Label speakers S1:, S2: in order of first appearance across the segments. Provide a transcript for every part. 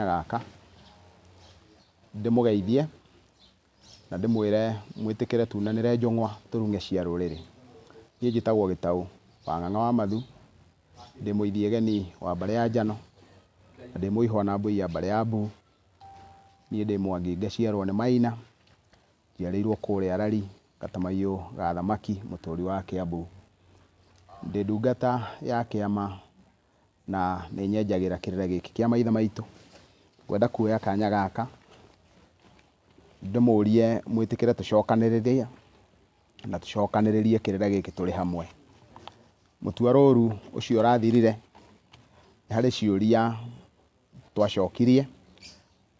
S1: Gaka ndĩmũgeithie na ndĩmwĩre mwĩtĩkĩre tunanĩre njũng'wa tũrung'e cia rũrĩrĩ. Niĩ njĩtagwo Gĩtaũ wa Ng'ang'a wa Mathu, ndĩ mũithiegeni wa mbarĩ ya Njano, na ndĩ mũihwa na mbũi ya mbarĩ ya Mbu. Niĩ ndĩ Mwangi ngaciarwo nĩ Maina, njiarĩirwo kũrĩa Rari, Gatamaiyũ ga Thamaki, mũtũri wa Kĩambu. Ndĩ ndungata ya kĩama na nĩ nyenjagĩra kĩrĩra gĩkĩ kĩa maithe maitũ. Ngwenda kuoya kanya gaka ndĩmũrie mwĩtĩkĩre tũcokanĩrĩrie na tũcokanĩrĩrie kĩrĩra gĩkĩ tũrĩ hamwe. Mũtua rũru ũcio ũrathirire, nĩ harĩ ciũria twacokirie,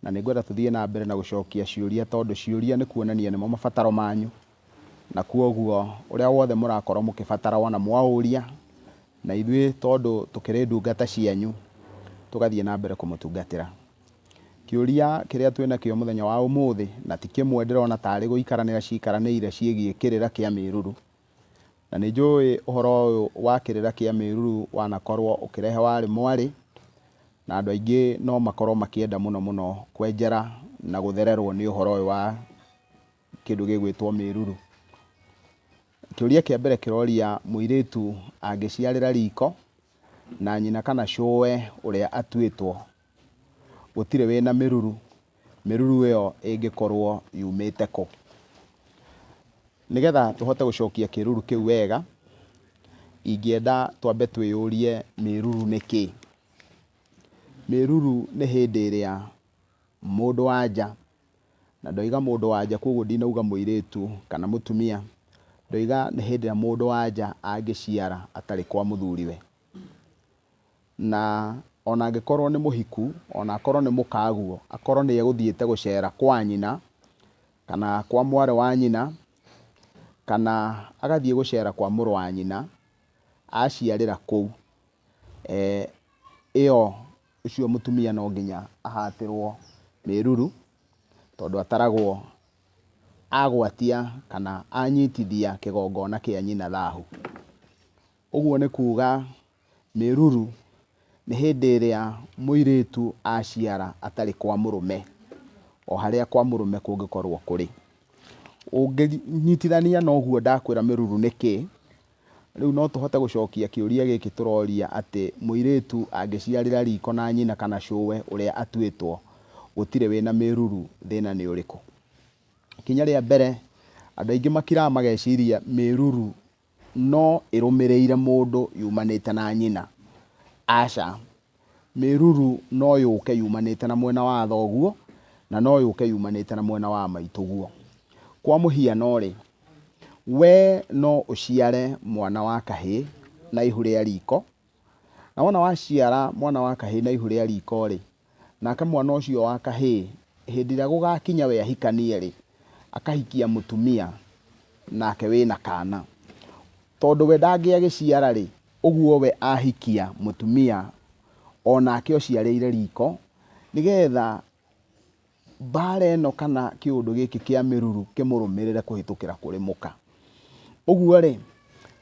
S1: na nĩ ngwenda tũthiĩ na mbere na gũcokia ciũria tondũ ciũria nĩ kuonania nĩmo mabataro manyu, na kwoguo ũrĩa wothe mũrakorwo mũkĩbatara wona mwaũria, na ithuĩ tondũ tũkĩrĩ ndungata cianyu, tũgathiĩ na mbere kũmũtungatĩra. Kĩũria kĩrĩa twĩnakĩo mũthenya wa ũmũthĩ, na ti kĩmwe ndĩrona tarĩ gũikaranĩra cikaranĩire ciĩgiĩ kĩrĩra kĩa mĩruru. Na nĩ njũĩ ũhoro ũyũ wa kĩrĩra kĩa mĩruru wanakorwo ũkĩrehe warĩ mwarĩ, na andũ aingĩ no makorwo makĩenda mũno mũno kwenjera na gũthererwo nĩ ũhoro ũyũ wa kĩndũ gĩgwĩtwo mĩruru. Kĩũria kĩa mbere kĩroria mũirĩtu angĩciarĩra riko na nyina kana cũwe ũrĩa atuĩtwo gũtirĩ wĩna mĩruru, mĩruru ĩyo ĩngĩkorwo yumĩte kũ? Nĩgetha tũhote gũcokia kĩruru kĩu wega, ingĩenda twambe twĩyũrie mĩruru nĩ kĩĩ? Mĩruru nĩ hĩndĩ ĩrĩa mũndũ wa nja, na ndoiga mũndũ wa nja koguo ndinauga mũirĩtu kana mũtumia, ndoiga nĩ hĩndĩ ĩrĩa mũndũ wa nja angĩciara atarĩ kwa mũthuriwe. Na ona angĩkorwo nĩ mũhiku, ona akorwo nĩ mũkaguo, akorwo nĩ egũthiĩte gũcera kwa nyina, kana kwa mwarĩ wa nyina, kana agathiĩ gũcera kwa mũrũ wa nyina, aciarĩra kũu, ĩyo ũcio mũtumia no nginya ahatĩrwo mĩruru, tondũ ataragwo agwatia kana anyitithia kĩgongona kĩa nyina thahu. Ũguo nĩ kuga mĩruru nĩ hĩndĩ ĩrĩa mũirĩtu aciara atarĩ kwa mũrũme, o harĩa kwa mũrũme kũngĩkorwo kũrĩ. Ũngĩnyitithania na ũguo ndakwĩra mĩruru nĩ kĩ, rĩu no tũhote gũcokia kĩũria gĩkĩ tũroria atĩ mũirĩtu angĩciarĩra riko na nyina kana cũwe ũrĩa atuĩtwo, gũtirĩ wĩna mĩruru, thĩna nĩ ũrĩkũ? Ikinya rĩa mbere, andũ aingĩ makiraga mageciria mĩruru no ĩrũmĩrĩire mũndũ yumanĩte na nyina. Aca, mĩruru no yũke yumanĩte na mwena wa thoguo, na no yũke yumanĩte na mwena wa maitũguo. Kwa mũhiano rĩ, we no ũciare mwana wa kahĩĩ na ihu rĩa riko, na wona waciara mwana wa kahĩĩ na ihu rĩa riko rĩ, nake mwana ũcio wa kahĩĩ hĩndĩ ĩrĩa gũgakinya we ahikanie rĩ, akahikia mũtumia nake wĩna kana. Tondũ we ndangĩagĩciara rĩ, ũguo we ahikia mũtumia onake ũciarĩire riko, nĩgetha mbara ĩno kana kĩũndũ gĩkĩ kĩa mĩruru kĩmũrũmĩrĩre kũhĩtũkĩra kũrĩ mũka. Ũguo rĩ,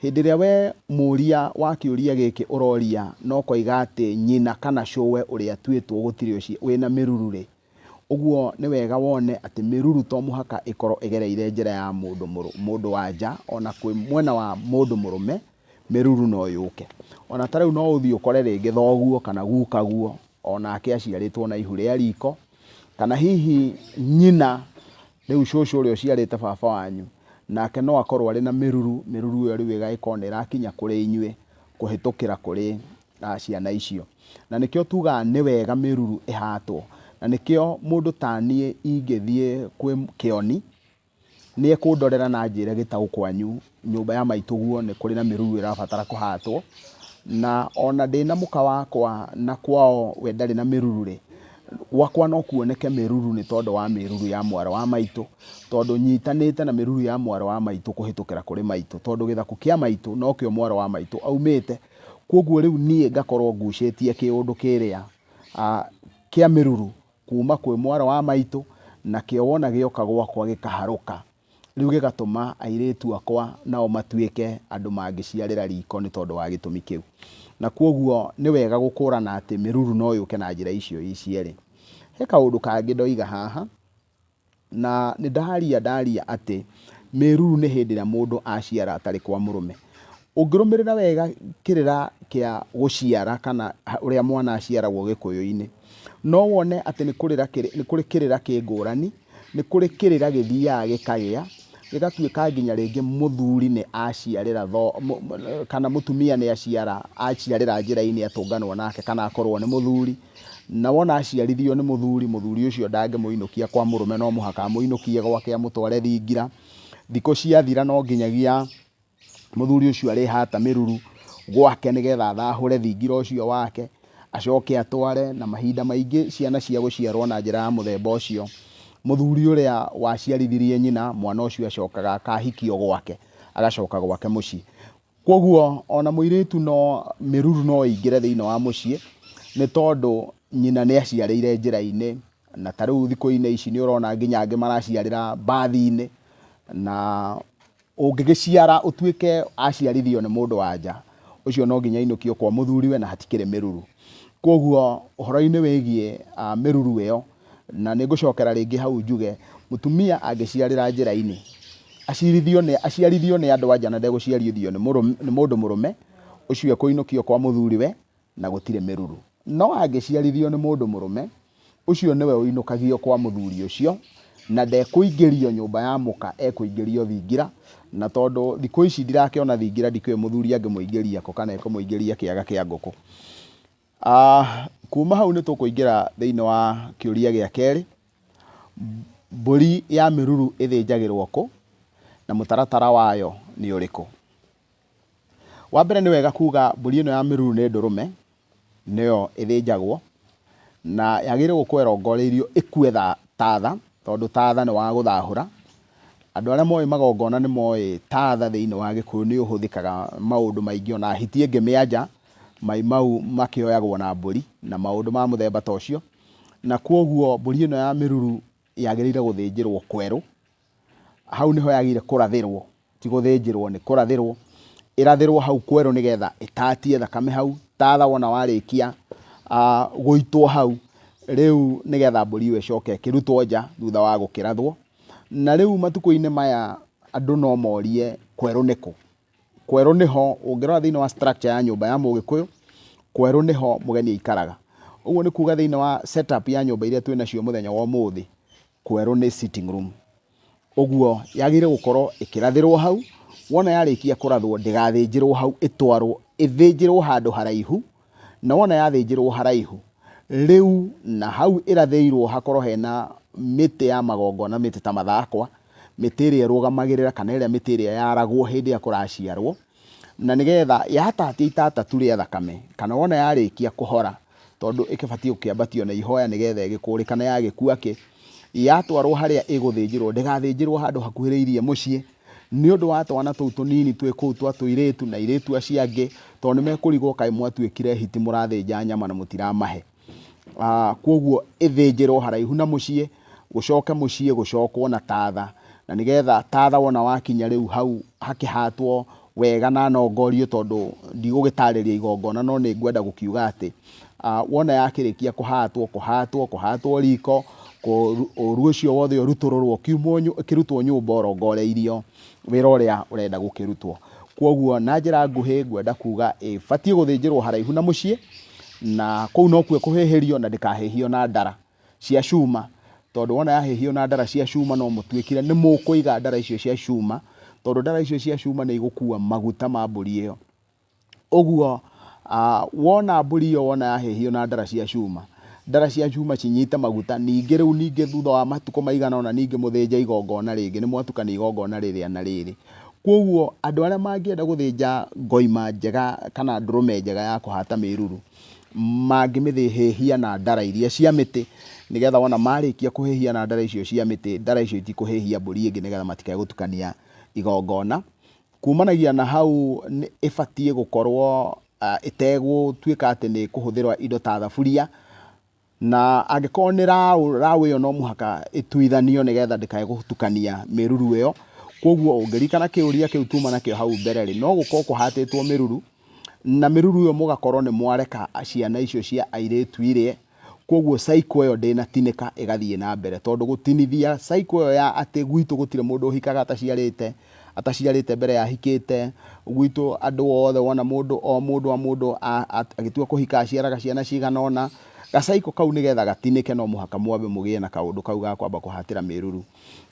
S1: hĩndĩ ĩrĩa we mũria wa kĩũria gĩkĩ ũroria na ũkoiga atĩ nyina kana cũwe ũrĩa atuĩtwo gũtirĩ wĩna mĩruru rĩ, ũguo nĩ wega wone atĩ mĩruru to mũhaka ĩkorwo ĩgereire njĩra ya mũndũ wa nja, ona kwĩ mwena wa mũndũ mũrũme mĩruru no yũke. Ona ta rĩu no ũthiĩ ũkore rĩngĩ thoguo kana gukaguo onake aciarĩtwo na ihu rĩa riko, kana hihi nyina, rĩu cũcũ ũrĩa ũciarĩte baba wanyu, nake no akorwo arĩ na mĩruru, mĩruru ĩyo rĩu ĩgagĩkorwo nĩ ĩrakinya kũrĩ inyuĩ kũhĩtũkĩra kũrĩ ciana icio. Na nĩkĩo tugaga nĩ wega mĩruru ĩhatwo, na nĩkĩo mũndũ ta niĩ ingĩthiĩ kwĩ kĩoni, Nĩ ekũndorera na anjĩre gĩtaũ kwanyu nyũmba ya maitũguo nĩ kũrĩ na mĩruru ĩrabatara kũhatwo, na ona ndĩna mũka wakwa na kwao we ndarĩ na mĩruru rĩ, gwakwa no kuoneke mĩruru nĩ tondũ wa mĩruru ya mwarĩ wa maitũ, tondũ nyitanĩte na mĩruru ya mwarĩ wa maitũ kũhĩtũkĩra kũrĩ maitũ, tondũ gĩthaku kĩa maitũ nokĩo mwarĩ wa maitũ aumĩte, kwoguo rĩu niĩ ngakorwo ngucĩtie kĩũndũ kĩrĩa kĩa mĩruru Kuuma kwĩ mwarĩ wa maitũ, nakĩo wona gĩoka gwakwa gĩkaharũka, rĩu gĩgatũma airĩtu akwa nao matuĩke andũ mangĩciarĩra riko nĩ tondũ wa gĩtũmi kĩu. Na kwoguo nĩ wega gũkũrana atĩ mĩruru no yũke na njĩra icio i cierĩ. He kaũndũ kangĩ ndoiga haha, na nĩ ndaria ndaria atĩ mĩruru nĩ hĩndĩ ĩrĩa mũndũ aciara atarĩ kwa mũrũme. Ũngĩrũmĩrĩra wega kĩrĩra kĩa gũciara kana ũrĩa mwana aciaragwo gĩkũyũ-inĩ, no wone atĩ nĩ kũrĩ kĩrĩra kĩ ngũrani, nĩ kũrĩ kĩrĩra gĩthiaga gĩkagĩa, gĩgatuĩka nginya rĩngĩ mũthuri nĩ aciarĩra kana mũtumia nĩ aciara, aciarĩra njĩra-inĩ atũnganwo nake kana akorwo nĩ mũthuri. Na wona aciarithio nĩ mũthuri, mũthuri ũcio ndangĩmũinũkia kwa mũrũme no mũhaka amũinũkie gwake amũtware thingira. Thikũ ciathira no nginyagia mũthuri ũcio arĩhata mĩruru gwake nĩgetha athahũre thingira ũcio wake, acoke atware. Na mahinda maingĩ ciana cia gũciarwo na njĩra ya mũthemba ũcio, mũthuri ũrĩa waciarithirie nyina, mwana ũcio acokaga akahikio gwake, agacoka gwake mũciĩ. Kwoguo ona mũirĩtu no, mĩruru no ĩingĩre thĩinĩ wa mũciĩ, nĩ tondũ nyina nĩ aciarĩire njĩra-inĩ, na ta rĩu thikũ-inĩ ici nĩ ũrona nginya angĩ maraciarĩra mbathi-inĩ, na ũngĩgĩciara ũtuĩke aciarithio nĩ mũndũ wa nja, ũcio no nginya ainũkio kwa mũthuriwe na hatikĩrĩ mĩruru. Kwoguo ũhoro-inĩ wĩgiĩ mĩruru ĩyo, na nĩ ngũcokera rĩngĩ hau njuge, mũtumia angĩciarĩra njĩra-inĩ, acirithio nĩ, aciarithio nĩ andũ a nja na ndegũciarithio nĩ mũndũ mũrũme, ũcio ekũinũkio kwa mũthuriwe na gũtirĩ mĩruru. No angĩciarithio nĩ mũndũ mũrũme, ũcio nĩwe ũinũkagio kwa mũthuri ũcio, na ndekũingĩrio nyũmba ya mũka, ekũingĩrio thingira, na tondũ thikũ ici ndirakĩona thingira ndikĩũĩ mũthuri angĩmũingĩria kũ kana ekũmũingĩria kĩaga kĩa ngũkũ. Kuma hau nĩ tũkũingĩra thĩinĩ wa kĩũria gĩa kerĩ, mbũri ya mĩruru ĩthĩnjagĩrwo kũ, na mũtaratara wayo nĩ ũrĩkũ? Wa mbere nĩ wega kuga mbũri ĩno ya mĩruru nĩ ndũrũme, nĩyo ĩthĩnjagwo, na yagĩrĩirwo gũkorwo ĩrongoreirio ĩkue tatha, tondũ tatha nĩ wa gũthahũra. Andũ arĩa moĩ magongona nĩ moĩ tatha thĩinĩ wa gĩkũyũ nĩ ũhũthĩkaga maũndũ maingĩ, ona hiti ĩngĩmĩanja, mai mau makĩoyagwo na mbũri na maũndũ ma mũthemba ta ũcio. Na kwoguo mbũri ĩno ya mĩruru yagĩrĩire gũthĩnjĩrwo kwerũ, hau nĩho yagĩrĩire kũrathĩrwo, ti gũthĩnjĩrwo nĩ kũrathĩrwo, ĩrathĩrwo hau kwerũ nĩgetha ĩtatie thakame hau, tatha wona warĩkia gũitwo hau, rĩu nĩgetha mbũri ĩyo ĩcoke ĩkĩrutwo nja thutha wa gũkĩrathwo. Na rĩu matukũ-inĩ maya andũ no morie kwerũ nĩ kũ? Kwerũ nĩho, ũngĩrora thĩinĩ wa structure ya nyũmba ya mũgĩkũyũ, kwerũ nĩho mũgeni aikaraga. Ũguo nĩ kuga thĩinĩ wa set up ya nyũmba iria twĩnacio mũthenya wa ũmũthĩ, kwerũ nĩ sitting room. Ũguo yagĩrĩire gũkorwo ĩkĩrathĩrwo hau, wona yarĩkia kũrathwo ndĩgathĩnjĩrwo hau ĩtwarwo ĩthĩnjĩrwo handũ haraihu, na wona yathĩnjĩrwo haraihu, rĩu na hau ĩrathĩirwo hakorwo hena mĩtĩ ya magongona mĩtĩ ta mathakwa, mĩtĩ ĩrĩa ĩrũgamagĩrĩra kana ĩrĩa mĩtĩ ĩrĩa yaragwo hĩndĩ ĩrĩa kũraciarwo, na nĩgetha yatatia itatatu rĩa thakame, kana wona yarĩkia kũhora, tondũ ĩkĩbatiĩ gũkĩambatio na ihoya nĩgetha ĩgĩkũrĩkane yagĩkua kĩ, yatwarwo harĩa ĩgũthĩnjĩrwo, ndĩgathĩnjĩrwo handũ hakuhĩrĩirie mũciĩ, nĩ ũndũ wa twana tũu tũnini twĩ kũu twa tũirĩtu na airĩtu acio angĩ, tondũ nĩ mekũrigwo kaĩ mwatuĩkire hiti mũrathĩnja nyama na mũtiramahe. Kwoguo ĩthĩnjĩrwo haraihu na mũciĩ, gũcoke mũciĩ gũcokwo na tatha, na nĩgetha tatha wona wakinya rĩu hau hakĩhatwo wega na nongorio tondũ ndigũgĩtarĩria igongona no nĩ ngwenda gũkiuga atĩ, wona yakĩrĩkia kũhatwo, kũhatwo, kũhatwo riko, ũru ũcio wothe ũrutũrũrwo ũkĩrutwo nyũmba ũrongoreirio wĩra ũrĩa ũrenda gũkĩrutwo. Kwoguo na njĩra nguhĩ ngwenda kuga ĩbatiĩ gũthĩnjĩrwo haraihu na mũciĩ, na kũu nokuo ĩkũhĩhĩrio na ndĩkahĩhio na ndara cia cuma, tondũ wona yahĩhio na ndara cia cuma no mũtuĩkire nĩ mũkũiga ndara icio cia cuma, tondũ ndara icio cia cuma nĩ igũkua maguta ma mbũri ĩyo. Ũguo wona mbũri ĩyo wona yahĩhio na ndara cia cuma, ndara cia cuma cinyite maguta, ningĩ rĩu ningĩ thutha wa matukũ maigana ũna ningĩ mũthĩnje igongona rĩngĩ, nĩ mwatukania igongona rĩrĩa na rĩrĩ. Kwoguo andũ arĩa mangĩenda gũthĩnja ngoima njega kana ndũrũme njega ya kũhata mĩruru, mangĩmĩhĩhia na ndara iria cia mĩtĩ, nĩgetha wona marĩkia kũhĩhia na ndara icio cia mĩtĩ, ndara icio itikũhĩhia mbũri ĩngĩ nĩgetha matikae gũtukania igongona. Kumanagia na hau ĩbatiĩ gũkorwo ĩtegũtuĩka atĩ nĩ ĩkũhũthĩrwo indo ta thaburia, na angĩkorwo nĩ raũ, raũ ĩyo no mũhaka ĩtuithanio nĩgetha ndĩkae gũtukania mĩruru ĩyo. Koguo ũngĩririkana kĩũria kĩu tuma nakĩo hau mbere rĩ, no gũkorwo kũhatĩtwo mĩruru, na mĩruru ĩyo mũgakorwo nĩ mwareka ciana icio cia airĩtu irĩe. Kwoguo cycle ĩyo ndĩnatinĩka ĩgathiĩ na mbere tondũ gũtinithia cycle ĩyo ya atĩ gwitũ gũtirĩ mũndũ ũhikaga ataciarĩte, ataciarĩte mbere ya ahikĩte, gwitũ andũ othe wona mũndũ o mũndũ o mũndũ agĩtua kũhika aciaraga ciana cigana ũna, ga cycle kau nĩgetha gatinĩke no mũhaka mwambe mũgĩe na kaũndũ kau ga kwamba kũhatĩra mĩruru.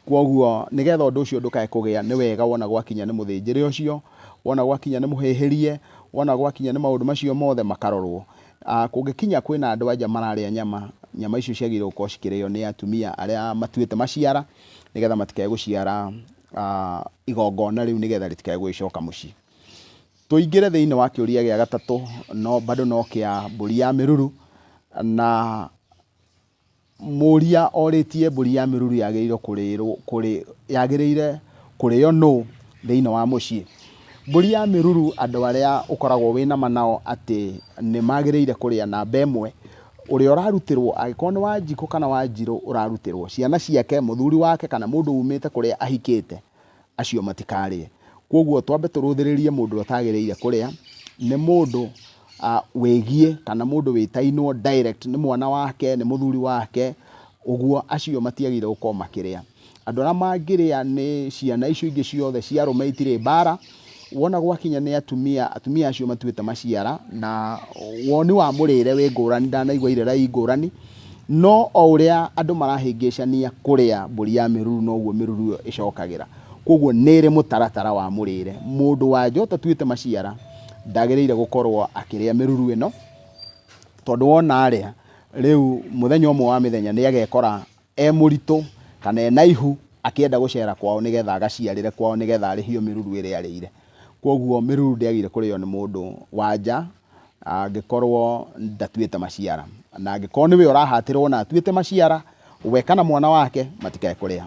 S1: Kwoguo nĩgetha ũndũ ũcio ndũkae kũgĩa nĩ wega wona gwakinya nĩ mũthĩnjĩre ũcio, wona gwakinya nĩ mũhĩhĩrie, wona gwakinya nĩ maũndũ macio mothe makarorwo. Kũngĩkinya kwĩna andũ a nja mararĩa nyama, nyama icio ciagĩrĩirwo gũkorwo cikĩrĩo nĩ atumia arĩa matuĩte maciara, nĩgetha matikae gũciara igongona rĩu nĩgetha rĩtikae gũgĩcoka mũciĩ. Tũingĩre thĩinĩ wa kĩũria gĩa gatatũ, no bado no kĩa mbũri ya mĩruru, na Mũũria orĩtie mbũri ya mĩruru yagĩrĩirwo kũrĩrwo kũrĩ yagĩrĩire kũrĩo nũ thĩinĩ wa mũciĩ. Mbũri ya mĩruru andũ arĩa ũkoragwo wĩna ma nao atĩ nĩ magĩrĩire kũrĩa namba ĩmwe, ũrĩa ũrarutĩrwo angĩkorwo nĩ Wanjikũ kana Wanjirũ ũrarutĩrwo, ciana ciake, mũthuri wake kana mũndũ umĩte kũrĩa ahikĩte, acio matikarĩe. Kwoguo twambe tũrũthĩrĩrie mũndũ ũrĩa ũtagĩrĩire kũrĩa, nĩ mũndũ wĩgiĩ kana mũndũ wĩtainwo direct nĩ mwana wake, nĩ mũthuri wake, ũguo acio matiagĩrĩire gũkorwo makĩrĩa. Andũ arĩa mangĩrĩa nĩ ciana icio ingĩ ciothe cia arũme itirĩ mbara, wona gwakinya nĩ atumia, atumia acio matuĩte maciara na woni wa mũrĩre wĩ ngũrani, ndanaigua irĩra i ngũrani, no o ũrĩa andũ marahĩngĩcania kũrĩa mbũri ya mĩruru noguo mĩruru ĩyo ĩcokagĩra. Kwoguo nĩ ĩrĩ mũtaratara wa mũrĩre. Mũndũ wa nja ũtatuĩte maciara ndagĩrĩire gũkorwo akĩrĩa mĩruru ĩno, tondũ wona arĩa, rĩu mũthenya ũmwe wa mĩthenya nĩ agekora e mũritũ kana ena ihu akĩenda gũcera kwao nĩgetha agaciarĩre kwao nĩgetha arĩhio mĩruru ĩrĩa arĩire. Kwoguo mĩruru ndĩagĩrĩire kũrĩo nĩ mũndũ wa nja angĩkorwo ndatuĩte maciara. Na angĩkorwo nĩwe ũrahatĩrwo na atuĩte maciara, we kana mwana wake matikae kũrĩa.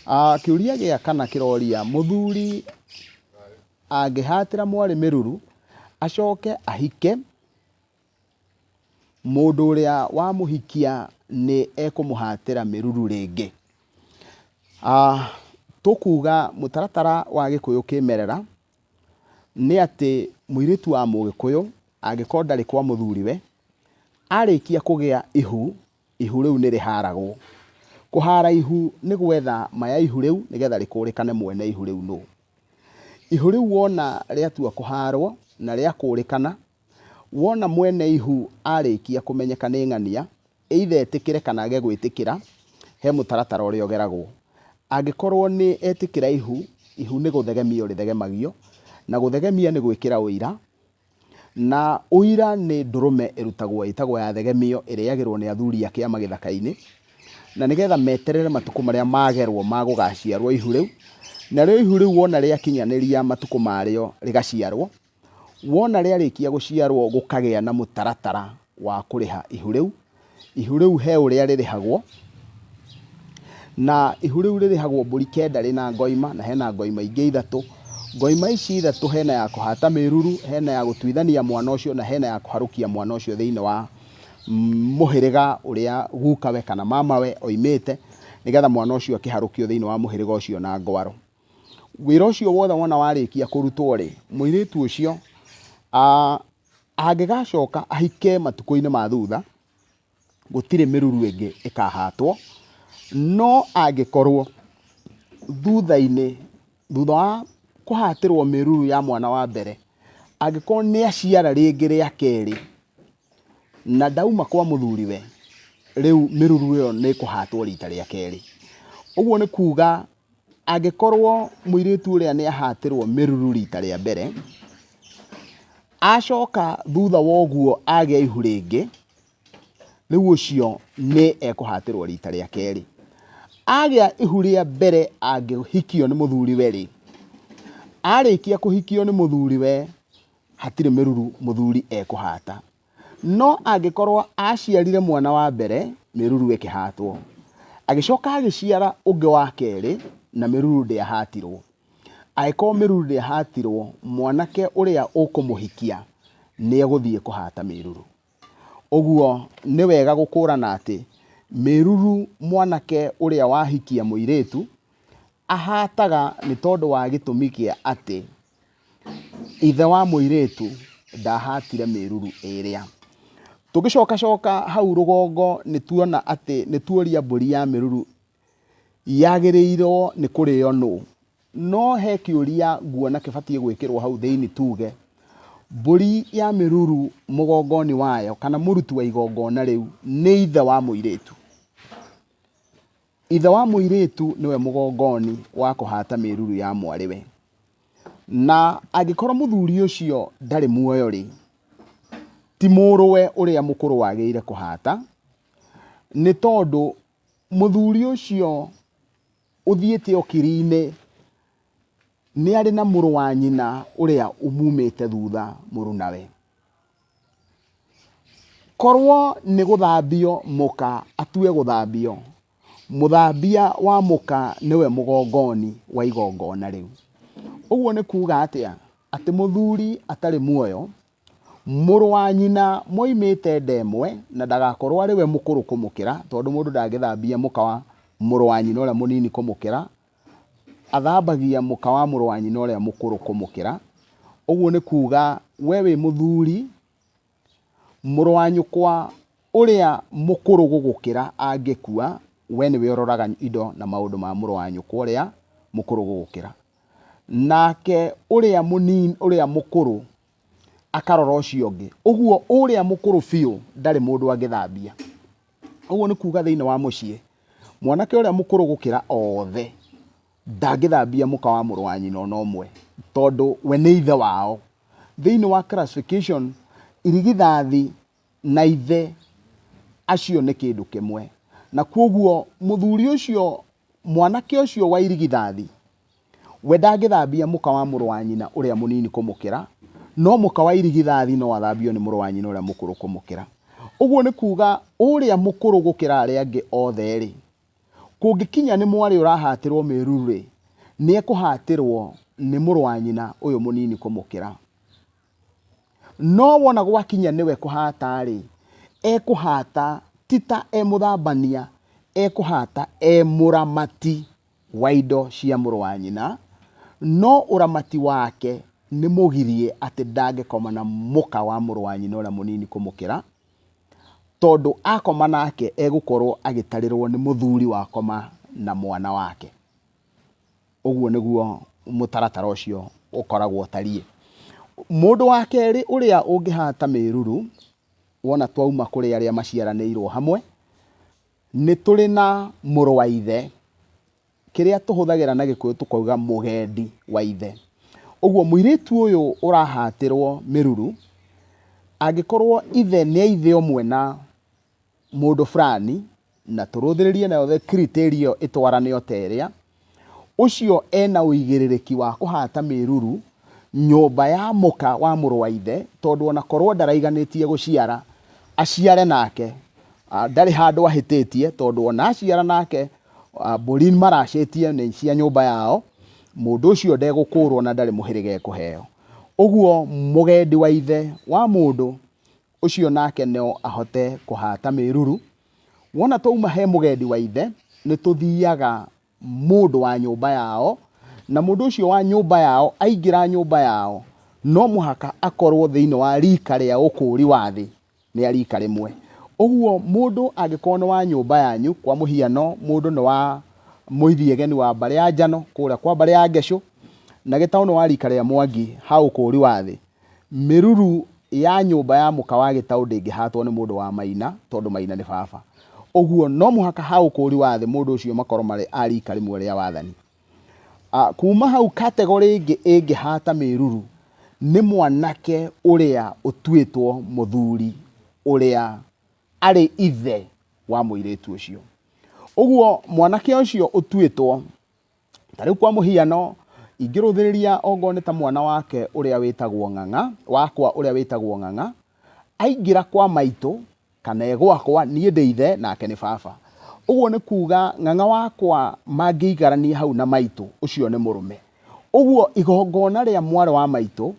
S1: Kĩũria gĩa kana kĩroria, mũthuri angĩhatĩra mwarĩ mĩruru acoke ahike, mũndũ ũrĩa wamũhikia nĩ ekũmũhatĩra mĩruru rĩngĩ? Tũkuga mũtaratara wa Gĩkũyũ kĩmerera nĩ atĩ mũirĩtu wa mũgĩkũyũ angĩkorwo ndarĩ kwa mũthuriwe, arĩkia kũgĩa ihu, ihu rĩu nĩ rĩharagwo. Kũhara ihu nĩ gwetha ma ya ihu rĩu nĩgetha rĩkũrĩkane mwene ihu rĩu nũ. Ihu rĩu wona rĩatua kũharwo na rĩakũrĩkana, Wona mwene ihu arĩkia kũmenyeka nĩ ng'ania, either etĩkĩre kana age gwĩtĩkĩra, he mũtaratara ũrĩa ũgeragwo. Angĩkorwo nĩ etĩkĩra ihu, ihu nĩ gũthegemio rĩthegemagio, na gũthegemia nĩ gwĩkĩra ũira, na ũira nĩ ndũrũme ĩrutagwo ĩtagwo ya thegemio ĩrĩagĩrwo nĩ athuri a kĩama gĩthaka-inĩ, na nĩgetha meterere matukũ marĩa magerwo ma gũgaciarwo ihu rĩu, narĩo ihu rĩu wona rĩakinyanĩria matukũ marĩo rĩgaciarwo. Wona rĩarĩkia gũciarwo gũkagĩa na mũtaratara wa kũrĩha ihu rĩu. Ihu rĩu he ũrĩa rĩrĩhagwo, na ihu rĩu rĩrĩhagwo mbũri kenda rĩna ngoima na hena ngoima ingĩ ithatũ. Ngoima ici ithatũ hena ya kũhata mĩruru, hena ya gũtuithania mwana ũcio na hena ya kũharũkia mwana ũcio thĩinĩ wa mũhĩrĩga ũrĩa gukawe kana mamawe oimĩte, nĩgetha mwana ũcio akĩharũkio thĩinĩ wa mũhĩrĩga ũcio na ngwaro. Wĩra ũcio wothe wona warĩkia kũrutwo rĩ, mũirĩtu ũcio angĩgacoka ahike matukũ-inĩ ma thutha, gũtirĩ mĩruru ĩngĩ ĩkahatwo, no angĩkorwo thutha-inĩ, thutha wa kũhatĩrwo mĩruru ya mwana wa mbere, angĩkorwo nĩ aciara rĩngĩ rĩa kerĩ, na ndauma kwa mũthuriwe, rĩu mĩruru ĩyo nĩ ĩkũhatwo rita rĩa kerĩ. Ũguo nĩ kuga Angĩkorwo mũirĩtu ũrĩa nĩ ahatĩrwo mĩruru rita rĩa mbere, acoka thutha wa ũguo agĩa ihu rĩngĩ, rĩu ũcio nĩ ekũhatĩrwo rita rĩa kerĩ. Agĩa ihu rĩa mbere angĩhikio nĩ mũthuriwe rĩ, arĩkia kũhikio nĩ mũthuriwe hatirĩ mĩruru mũthuri ekũhata. No angĩkorwo aaciarire mwana wa mbere, mĩruru ĩkĩhaatwo, agĩcoka agĩciara ũngĩ wa kerĩ, na mĩruru ndĩahatirwo, angĩkorwo mĩruru ndĩahatirwo, mwanake ũrĩa ũkũmũhikia nĩ egũthiĩ kũhata mĩruru. Ũguo nĩ wega gũkũrana atĩ mĩruru mwanake ũrĩa wahikia mũirĩtu ahataga nĩ tondũ wa gĩtũmi kĩa atĩ Ithe wa mũirĩtu ndahatire mĩruru ĩrĩa. Tũgĩcokacoka hau rũgongo nĩ tuona atĩ nĩ tuoria mbũri ya mĩruru yagĩrĩirwo nĩ kũrĩo nũ. No he kĩũria nguona kĩbatiĩ gwĩkĩrwo hau thĩinĩ tuge, mbũri ya mĩruru mũgongoni wayo kana mũruti wa igongona rĩu nĩ ithe wa mũirĩtu. Ithe wa mũirĩtu nĩwe mũgongoni wa kũhata mĩruru ya mwarĩwe. Na angĩkorwo mũthuri ũcio ndarĩ muoyo-rĩ, ti mũrũwe ũrĩa mũkũrũ wagĩrĩire kũhata, nĩ tondũ mũthuri ũcio ũthiĩte ũkiri-inĩ nĩ arĩ na mũrũ wa nyina ũrĩa ũmumĩte thutha mũrunawe. Korwo nĩ gũthambio mũka atue gũthambio, mũthambia wa mũka nĩwe mũgongoni wa igongona rĩu. Ũguo nĩ kuga atĩa? Atĩ mũthuri atarĩ muoyo, mũrũ wa nyina moimĩte nda ĩmwe na ndagakorwo arĩ we mũkũrũ kũmũkĩra, tondũ mũndũ ndangĩthambia mũka wa mũrũ wa nyina ũrĩa mũnini kũmũkĩra, athambagia mũka wa mũrũ wa nyina ũrĩa mũkũrũ kũmũkĩra. Ũguo nĩ kuga we wĩ mũthuri, mũrũ wa nyũkwa ũrĩa mũkũrũ gũgũkĩra angĩkua, we nĩwe ũroraga indo na maũndũ ma mũrũ wa nyũkwa ũrĩa mũkũrũ gũgũkĩra. Nake ũrĩa mũnini, ũrĩa mũkũrũ akarora ũcio ũngĩ. Ũguo ũrĩa mũkũrũ biũ ndarĩ mũndũ angĩthambia. Ũguo nĩ kuga thĩinĩ wa mũciĩ, mwanake ũrĩa mũkũrũ gũkĩra othe ndangĩthambia mũka wa mũrũ wa nyina ona ũmwe, tondũ we nĩ ithe wao. Thĩinĩ wa classification, irigithathi na ithe acio nĩ kĩndũ kĩmwe. Na kwoguo mũthuri ũcio, mwanake ũcio wa irigithathi, we ndangĩthambia mũka wa mũrũ wa nyina ũrĩa mũnini kũmũkĩra, no mũka wa irigithathi no athambio nĩ mũrũ wa nyina ũrĩa mũkũrũ kũmũkĩra. Ũguo nĩ kuga ũrĩa mũkũrũ gũkĩra arĩa angĩ othe-rĩ, kũngĩkinya nĩ mwarĩ ũrahatĩrwo mĩruru-rĩ, nĩ ekũhatĩrwo nĩ mũrũ wa nyina ũyũ mũnini kũmũkĩra. No wona gwakinya nĩwe kũhata-rĩ, ekũhata ti ta e mũthambania, ekũhata e mũramati wa indo cia mũrũ wa nyina, no ũramati wake nĩ mũgirie atĩ ndangĩkoma na mũka wa mũrũ wa nyina ũrĩa mũnini kũmũkĩra, tondũ akoma nake egũkorwo agĩtarĩrwo nĩ mũthuri wakoma na mwana wake. Ũguo nĩguo mũtaratara ũcio ũkoragwo ũtariĩ. Mũndũ wa kerĩ ũrĩa ũngĩhata mĩruru, wona twauma kũrĩ arĩa maciaranĩirwo hamwe, nĩ tũrĩ na mũrũ wa ithe, kĩrĩa tũhũthagĩra na Gĩkũyũ tũkauga mũgendi wa ithe. Ũguo mũirĩtu ũyũ ũrahatĩrwo mĩruru, angĩkorwo ithe nĩ a ithe ũmwe na mũndũ fulani, na tũrũthĩrĩrie nayo the criteria ĩyo ĩtwarane o ta ĩrĩa, ũcio ena ũigĩrĩrĩki wa kũhata mĩruru nyũmba ya mũka wa mũrũ wa ithe, tondũ ona korwo ndaraiganĩtie gũciara, aciare nake, ndarĩ handũ ahĩtĩtie, tondũ ona aciara nake, mbũri maracĩtie nĩ cia nyũmba yao, mũndũ ũcio ndegũkũrwo na ndarĩ mũhĩrĩga ekũheo. Ũguo mũgendi wa ithe wa mũndũ ũcio nake no ahote kũhata mĩruru. Wona twauma he mũgendi wa ithe, nĩ tũthiaga mũndũ wa nyũmba yao, na mũndũ ũcio wa nyũmba yao aingĩra nyũmba yao, no mũhaka akorwo thĩinĩ wa rika rĩa ũkũri wa thĩ, nĩ a rika rĩmwe. Ũguo mũndũ angĩkorwo nĩ wa nyũmba yanyu, kwa mũhiano mũndũ nĩ wa mũithiegeni wa mbarĩ ya Njano, kũrĩa kwa mbarĩ ya Ngecũ, na Gĩtaũ nĩ wa rika rĩa Mwangi ha ũkũri wa thĩ, Mĩruru ya nyũmba ya mũka wa Gĩtaũ ndĩngĩhatwo nĩ mũndũ wa Maina tondũ Maina nĩ baba. Ũguo no mũhaka ha ũkũũri wa thĩ mũndũ ũcio makorwo marĩ a rika rĩmwe rĩa wathani. Kuma hau category ĩngĩ ĩngĩhata mĩruru nĩ mwanake ũrĩa ũtuĩtwo mũthuri ũrĩa arĩ ithe wa mũirĩtu ũcio. Ũguo mwanake ũcio ũtuĩtwo Ta rĩu kwa mũhiano, ingĩrũthĩrĩria ongorwo nĩ ta mwana wake ũrĩa wĩtagwo Ng'ang'a, wakwa ũrĩa wĩtagwo Ng'ang'a, aingĩra kwa maitũ kana e gwakwa, niĩ ndĩ ithe nake nĩ baba. Ũguo nĩ kuga Ng'ang'a wakwa mangĩikarania hau na maitũ, ũcio nĩ mũrũme. Ũguo igongona rĩa mwarĩ wa maitũ,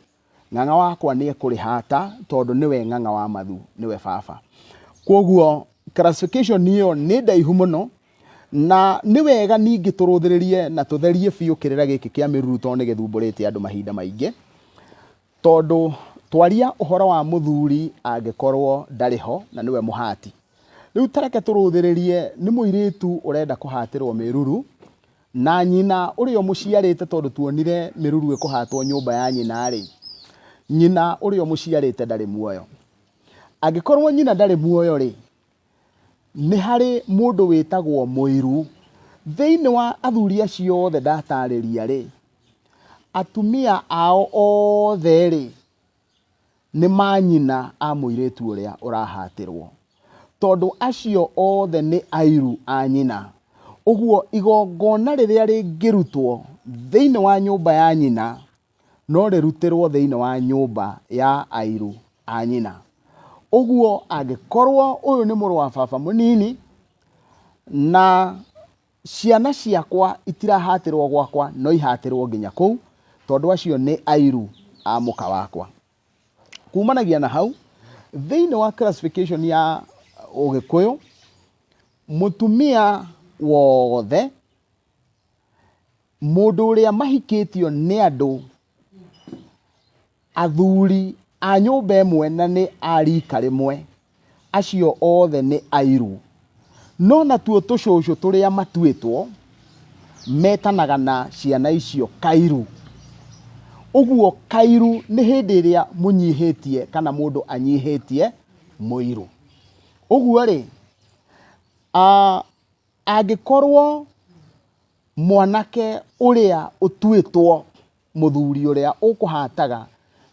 S1: Ng'ang'a wakwa nĩ ekũrĩhata tondũ nĩwe Ng'ang'a wa Mathu, nĩwe baba. Kwoguo classification ĩyo nĩ ndaihu mũno Na nĩ wega ningĩ tũrũthĩrĩrie na tũtherie biũ kĩrĩra gĩkĩ kĩa mĩruru tondũ nĩ gĩthumbũrĩte andũ mahinda maingĩ. Tondũ Twaria ũhoro wa mũthuri angĩkorwo ndarĩ ho na nĩwe mũhati. Rĩu ta reke tũrũthĩrĩrie nĩ mũirĩtu ũrenda kũhatĩrwo mĩruru na nyina ũrĩa ũmũciarĩte tondũ tuonire mĩruru ĩkũhatwo nyũmba ya nyina-rĩ, nyina ũrĩa ũmũciarĩte ndarĩ muoyo. Angĩkorwo nyina ndarĩ muoyo-rĩ, nĩ harĩ mũndũ wĩtagwo mũiru. Thĩinĩ wa athuri acio othe ndatarĩria-rĩ, atumia ao othe-rĩ, nĩ manyina a mũirĩtu ũrĩa ũrahatĩrwo. Tondũ acio othe nĩ airu a nyina. Ũguo igongona rĩrĩa rĩngĩrutwo thĩinĩ wa nyũmba ya nyina, no rĩrutĩrwo thĩinĩ wa nyũmba ya airu a nyina. Ũguo angĩkorwo ũyũ nĩ mũrũ wa baba mũnini, na ciana ciakwa itirahatĩrwo gwakwa, no ihatĩrwo nginya kũu, tondũ acio nĩ airu a mũka wakwa. Kumanagia na hau, thĩinĩ wa classification ya Ũgĩkũyũ, mũtumia wothe, mũndũ ũrĩa mahikĩtio nĩ andũ athuri a nyũmba ĩmwe na nĩ a rika rĩmwe, acio othe nĩ airu. No natuo tũcũcũ tũrĩa matuĩtwo, metanaga na ciana icio kairu. Ũguo kairu nĩ hĩndĩ ĩrĩa mũnyihĩtie kana mũndũ anyihĩtie mũiru. Ũguo rĩ, angĩkorwo mwanake ũrĩa ũtuĩtwo mũthuri ũrĩa ũkũhataga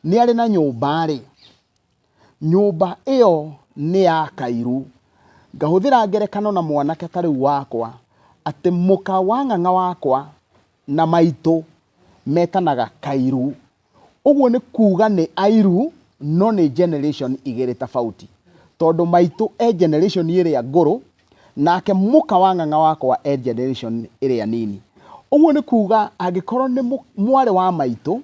S1: nĩ arĩ na nyũmba-rĩ, nyũmba ĩyo nĩ ya kairu. Ngahũthĩra ngerekano na mwanake ta rĩu wakwa, atĩ mũka wa ng'ang'a wakwa na maitũ metanaga kairu. Ũguo nĩ kuga nĩ airu no nĩ generation igĩrĩ tofauti. Tondũ maitũ e generation ĩrĩa ngũrũ, nake mũka wa ng'ang'a wakwa e generation ĩrĩa nini. Ũguo nĩ kuga angĩkorwo nĩ mwarĩ wa maitũ,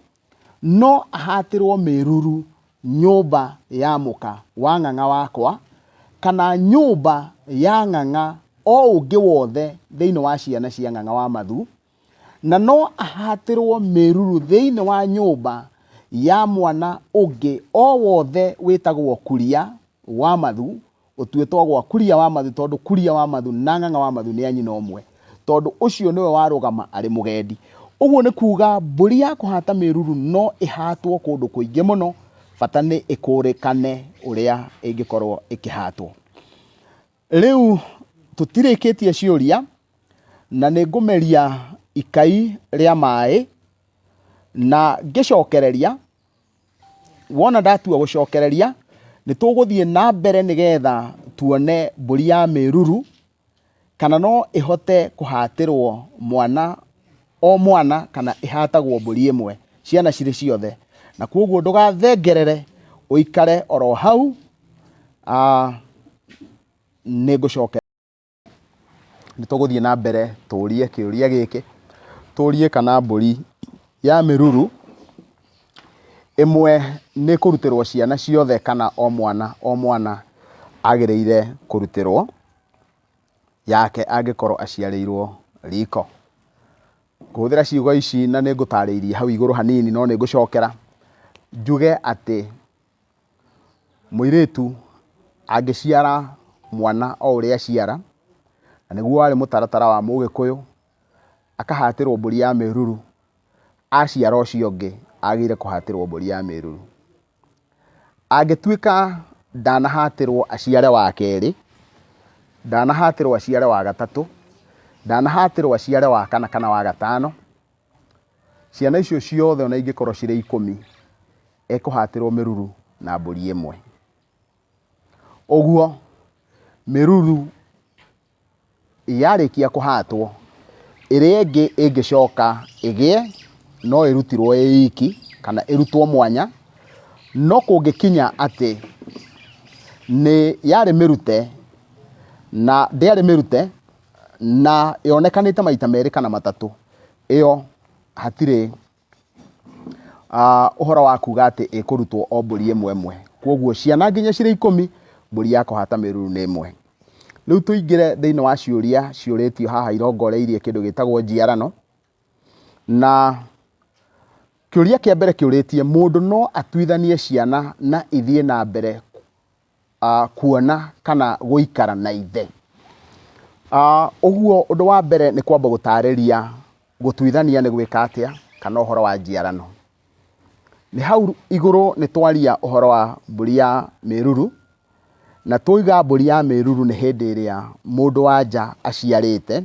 S1: no ahatĩrwo mĩruru nyũmba ya mũka wa ng'ang'a wakwa, kana nyũmba ya ng'ang'a o ũngĩ wothe thĩinĩ wa ciana cia ng'ang'a wa Mathu, na no ahatĩrwo mĩruru thĩinĩ wa nyũmba ya mwana ũngĩ o wothe wĩtagwo Kuria wa Mathu, ũtuĩtwo gwa Kuria wa Mathu tondũ Kuria wa Mathu na Ng'ang'a wa Mathu nĩ a nyina ũmwe, tondũ ũcio nĩwe warũgama arĩ mũgendi. Ũguo nĩ kuga mbũri ya kũhata mĩruru no ĩhatwo kũndũ kũingĩ mũno, bata nĩ ĩkũrĩkane ũrĩa ĩngĩkorwo ĩkĩhatwo. Rĩu tũtirĩkĩtie ciũria, na nĩ ngũmeria ikai rĩa maĩ, na ngĩcokereria, wona ndatua gũcokereria, nĩ tũgũthiĩ na mbere nĩgetha tuone mbũri ya mĩruru, kana no ĩhote kũhatĩrwo mwana o mwana kana ĩhatagwo mbũri ĩmwe ciana cirĩ ciothe. Na kwoguo ndũgathengerere, ũikare oro hau, nĩ ngũcoka. Nĩ tũgũthiĩ na mbere tũrie kĩũria gĩkĩ, tũrie kana mbũri ya mĩruru ĩmwe nĩ ĩkũrutĩrwo ciana ciothe kana o mwana o mwana agĩrĩire kũrutĩrwo yake angĩkorwo aciarĩirwo riko. Ngũhũthĩra ciugo ici na nĩ ngũtarĩirie hau igũrũ hanini no nĩ ngũcokera njuge atĩ mũirĩtu angĩciara mwana o ũrĩa aciara, na nĩguo warĩ mũtaratara wa mũgĩkũyũ, akahatĩrwo mbũri ya mĩruru, aciara ũcio ũngĩ agĩrĩire kũhatĩrwo mbũri ya mĩruru. Angĩtuĩka ndanahatĩrwo aciare wa kerĩ, ndanahatĩrwo aciare wa gatatũ, ndanahatĩrwo aciare wa kana kana wa gatano, ciana icio ciothe ona ingĩkorwo cirĩ ikũmi, ekũhatĩrwo mĩruru na mbũri ĩmwe. Ũguo mĩruru yarĩkia kũhatwo, ĩrĩa ĩngĩ ĩngĩcoka ĩgĩe, no ĩrutirwo ĩ iki kana ĩrutwo mwanya, no kũngĩkinya atĩ nĩ yarĩ mĩrute na ndĩarĩ mĩrute na yonekanĩte maita merĩ kana matatũ, ĩyo hatirĩ ũhoro wa kuga atĩ ĩkũrutwo o mbũri ĩmwe ĩmwe. Kwoguo ciana nginya cirĩ ikũmi, mbũri ya kũhata mĩruru nĩ ĩmwe. Rĩu tũingĩre thĩinĩ wa ciũria ciũrĩtio haha irongoreirie kĩndũ gĩtagwo njiarano. Na Kĩũria kĩa mbere kĩũrĩtie mũndũ no atuithanie ciana na ithiĩ na mbere kuona kana gũikara na ithe. Ũguo ũndũ wa mbere nĩ kwamba gũtarĩria gũtuithania nĩ gwĩka atĩa kana ũhoro wa njiarano. Nĩ hau igũrũ nĩ twaria ũhoro wa mbũri ya mĩruru, na twauga mbũri ya mĩruru nĩ hĩndĩ ĩrĩa mũndũ wa nja aciarĩte